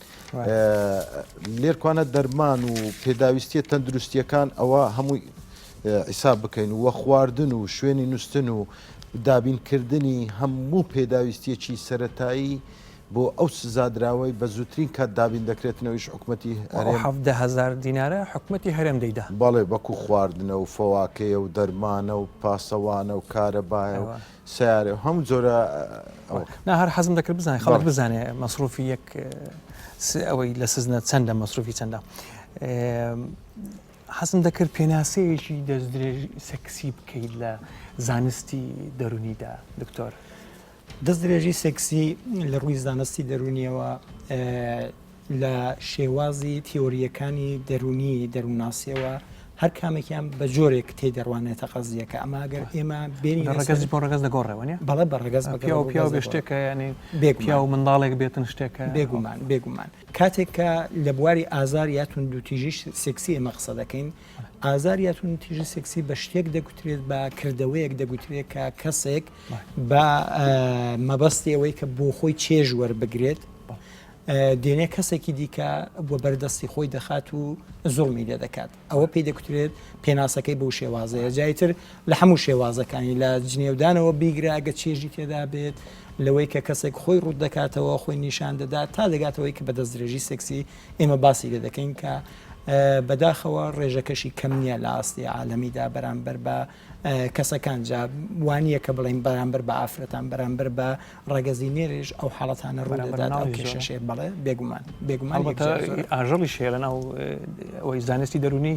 لێرکوانە دەرمان و پێداویستیە تەندروستیەکان ئەوە هەمووی حیساب بکەین و خواردن و شوێنی نووستن و دابینکردنی هەموو پێداویستیەکی سەتایی بۆ ئەو سزادراوەی بە زووترین کات دابین دەکرێتن ئەویش حکومەتی وە ئەو هەرێم. 17 هەزار دینارە حکومەتی هەرێم دەیدا. بەڵێ وەکو خواردنە و فەواکەیە و دەرمانە و پاسەوانە و کارەبایە و ئەوە. سەیارە و هەموو جۆرە ئەوەکە. نا هەر حەزم دەکرد بزانێ خەڵک بەڵێ. بزانێ مەسروفی یەک س ئەوەی لە سزنە چەندە مەسروفی چەندە. حەزم دەکرد پێناسەیەکی دەستدرێژی سێکسی بکەیت لە زانستی دەروونیدا دکتۆر. دەستدرێژی سێکسی لە ڕووی زانستی دەروونیەوە لە شێوازی تیۆرییەکانی دەروونی دەروونناسیەوە هەر کامێکیان بە جۆرێک تێی دەڕوانێتە قەزیەکە ئەمە ئەگەر ئێمە بێنین لە ڕەگەز بۆ ڕەگەز دەگۆڕێەوە نیە؟ بەڵێ بە ڕەگەز بە پیاو پیاو بێ شتێکە یانی پیاو منداڵێک بێتن شتێکە بێگومان بێگومان کاتێک کە لە بواری ئازار یا توندوتیژی سێکسی ئێمە قسە دەکەین ئازار یا توندوتیژی سێکسی بە شتێک دەگوترێت بە کردەوەیەک دەگوترێت کە کەسێک بە مەبەستی ئەوەی کە بۆ خۆی چێژ وەربگرێت دێنێ کەسێکی دیکە بۆ بەردەستی خۆی دەخات و زوڵمی لێ دەکات ئەوە پێی دەکوترێت پێناسەکەی بەو شێوازەیە جایتر لە هەموو شێوازەکانی لە جنێودانەوە بیگرە ئەگە چێژی تێدا بێت لەوەی کە کەسێک خۆی ڕوت دەکاتەوە خۆی نیشان دەدات تا دەگاتەوەی کە بە دەستدرێژی سێکسی ئێمە باسی لێ دەکەین کە بەداخەوە ڕێژەکەشی کەم نییە لە ئاستی عالەمیدا بەرامبەر بە کەسەکان جا وانییە کە بڵێین بەرامبەر بە ئافرەتان بەرامبەر بە ڕەگەزی نێریش ئەو حاڵەتانە ڕوو دەدات ئەو کێشەش هەیە بەڵێ بێگومان بێگومان ئەڵبەتە یەکجار زۆرە. ئاژەڵیش هەیە لەناو ئەوەی زانستی دەروونی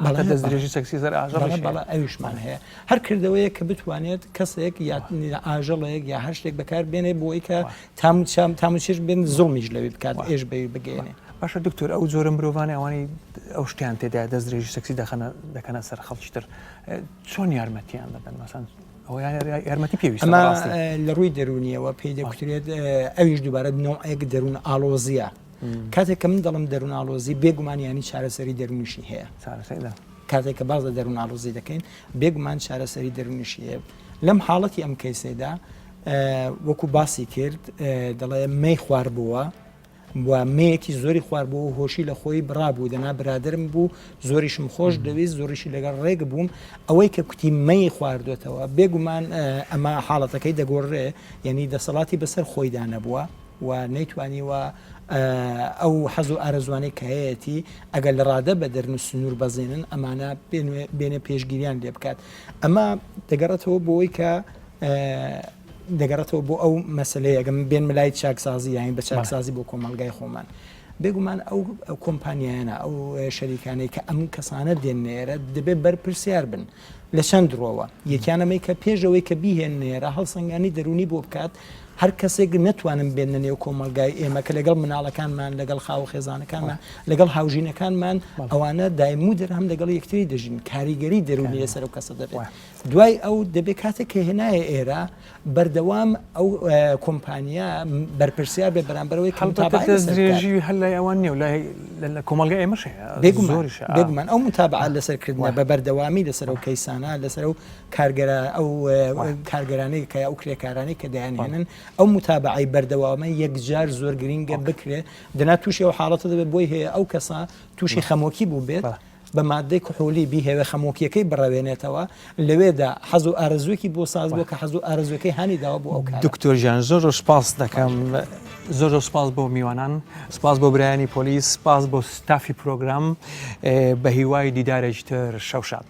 بەڵێ هەتا دەستدرێژی سێکسی سەر ئاژەڵیش بەڵێ هەیە. بەڵێ ئەویشمان هەیە هەر کردەوەیەک کە بتوانێت کەسێک یا ئاژەڵێک یا هەر شتێک بەکار بێنێ بۆ ئەوەی کە تام و چام تام و چێژ بێن زوڵمیش لەوی بکات ئێش بەوی بگەیەنێ. باشە دکتۆر ئەو جۆرە مرۆڤانە ئەوانەی ئەو شتیان تێدا دەست درێژی سەکسی دەخەنە دەکەنە سەر خەڵکی تر چۆن یارمەتیان دەدەن مەسەن ئەوە یارمەتی پێویستە ئەمە لە ڕووی دەروونیەوە پێی دەکوترێت ئەویش دووبارە نەوعێک دەروون ئاڵۆزیە کاتێک کە من دەڵم دەروون ئاڵۆزی بێگومان ینی چارەسەری دەروونیشی هەیە کاتێک کە باز لە دەروون ئاڵۆزی دەکەین بێگومان چارەسەری دەروونیشی هەیە لەم حاڵەتی ئەم کەیسێدا وەکو باسی کرد دەڵێ مەی خواربووە و مەیەکی زۆری خواردبوو و هۆشی لە خۆی بڕابوو، دەنا برادەرم بوو، زۆریشم خۆش دەویست، زۆریشی لەگەڵ ڕێک بووم، ئەوەی کە کوتی مەی خواردۆتەوە، بێگومان ئەمە حاڵەتەکەی دەگۆڕێ، یەنی دەسەڵاتی بەسەر خۆیدا نەبووە و نەیتوانیوە ئەو حەز و ئارەزوانەی کە هەیەتی ئەگەر لە ڕادە بەدەرن و سنوور بەزێنن ئەمانە بێنێ پێشگیریان لێ بکات. ئەمە دەگەڕێتەوە بۆ ئەوەی کە دەگەڕێتەوە بۆ ئەو مەسلەیە ئەگەم بێنمە لای چاکسازی یاین بە چاکسازی بۆ کۆمەڵگای خۆمان بێگومان ئەو کۆمپانیایانە ئەو شەریکانەی کە ئەم کەسانە دێنێرە دەبێت بەرپرسیار بن لە چەند ڕۆوە یەکیانەمەی کە پێشەوەی کە بیهێنێرە هەڵسەنگانی دەرونی بۆ بکات هەر کەسێک نەتوانم بێنە نێو کۆمەلگای ئێمە کە لەگەڵ مناڵەکانمان لەگەڵ خاو خێزانەکانمان لەگەڵ هاوژینەکانمان ئەوانە دایم و دەرهەم لەگەڵ یەکتری دەژین کاریگەری دەرونی لەسەر ئەو کەسە دەبێت دوای ئەو دەبێ کاتێک کە هێنایە ئێرە بەردەوام ئەو کۆمپانیا بەرپرسیار بێ بەرامبەرەوەی کە متابعەی لەسەر بکات. دەستدرێژی هەر لای ئەوان نییە و لای لە کۆمەڵگای ئێمەش هەیە بێگومان زۆریشە. بێگومان ئەو متابعە لەسەر کردنە بە بەردەوامی لەسەر ئەو کەیسانە لەسەر ئەو کارگەرە ئەو کارگەرانەی کە ئەو کرێکارانەی کە دەیانهێنن ئەو متابعەی بەردەوامە یەکجار زۆر گرینگە بکرێ دەنا تووشی ئەو حاڵەتە دەبێت بۆی هەیە ئەو کەسە تووشی خەمۆکی بووبێت بە ماددەی کحولی بیهەوێ خەمۆکیەکەی بڕەوێنێتەوە، لەوێدا حەز و ئارەزووێکی بۆ ساز بووە کە حەز و ئارەزووەکەی هانی داوە بۆ ئەو کارە. دکتۆر گیان زۆر زۆر سوپاست دەکەم زۆر زۆر سوپاس بۆ میوانان سوپاس بۆ برایانی پۆلیس سوپاس بۆ ستافی پرۆگرام بە هیوای دیدارێکی تر شەو شاد.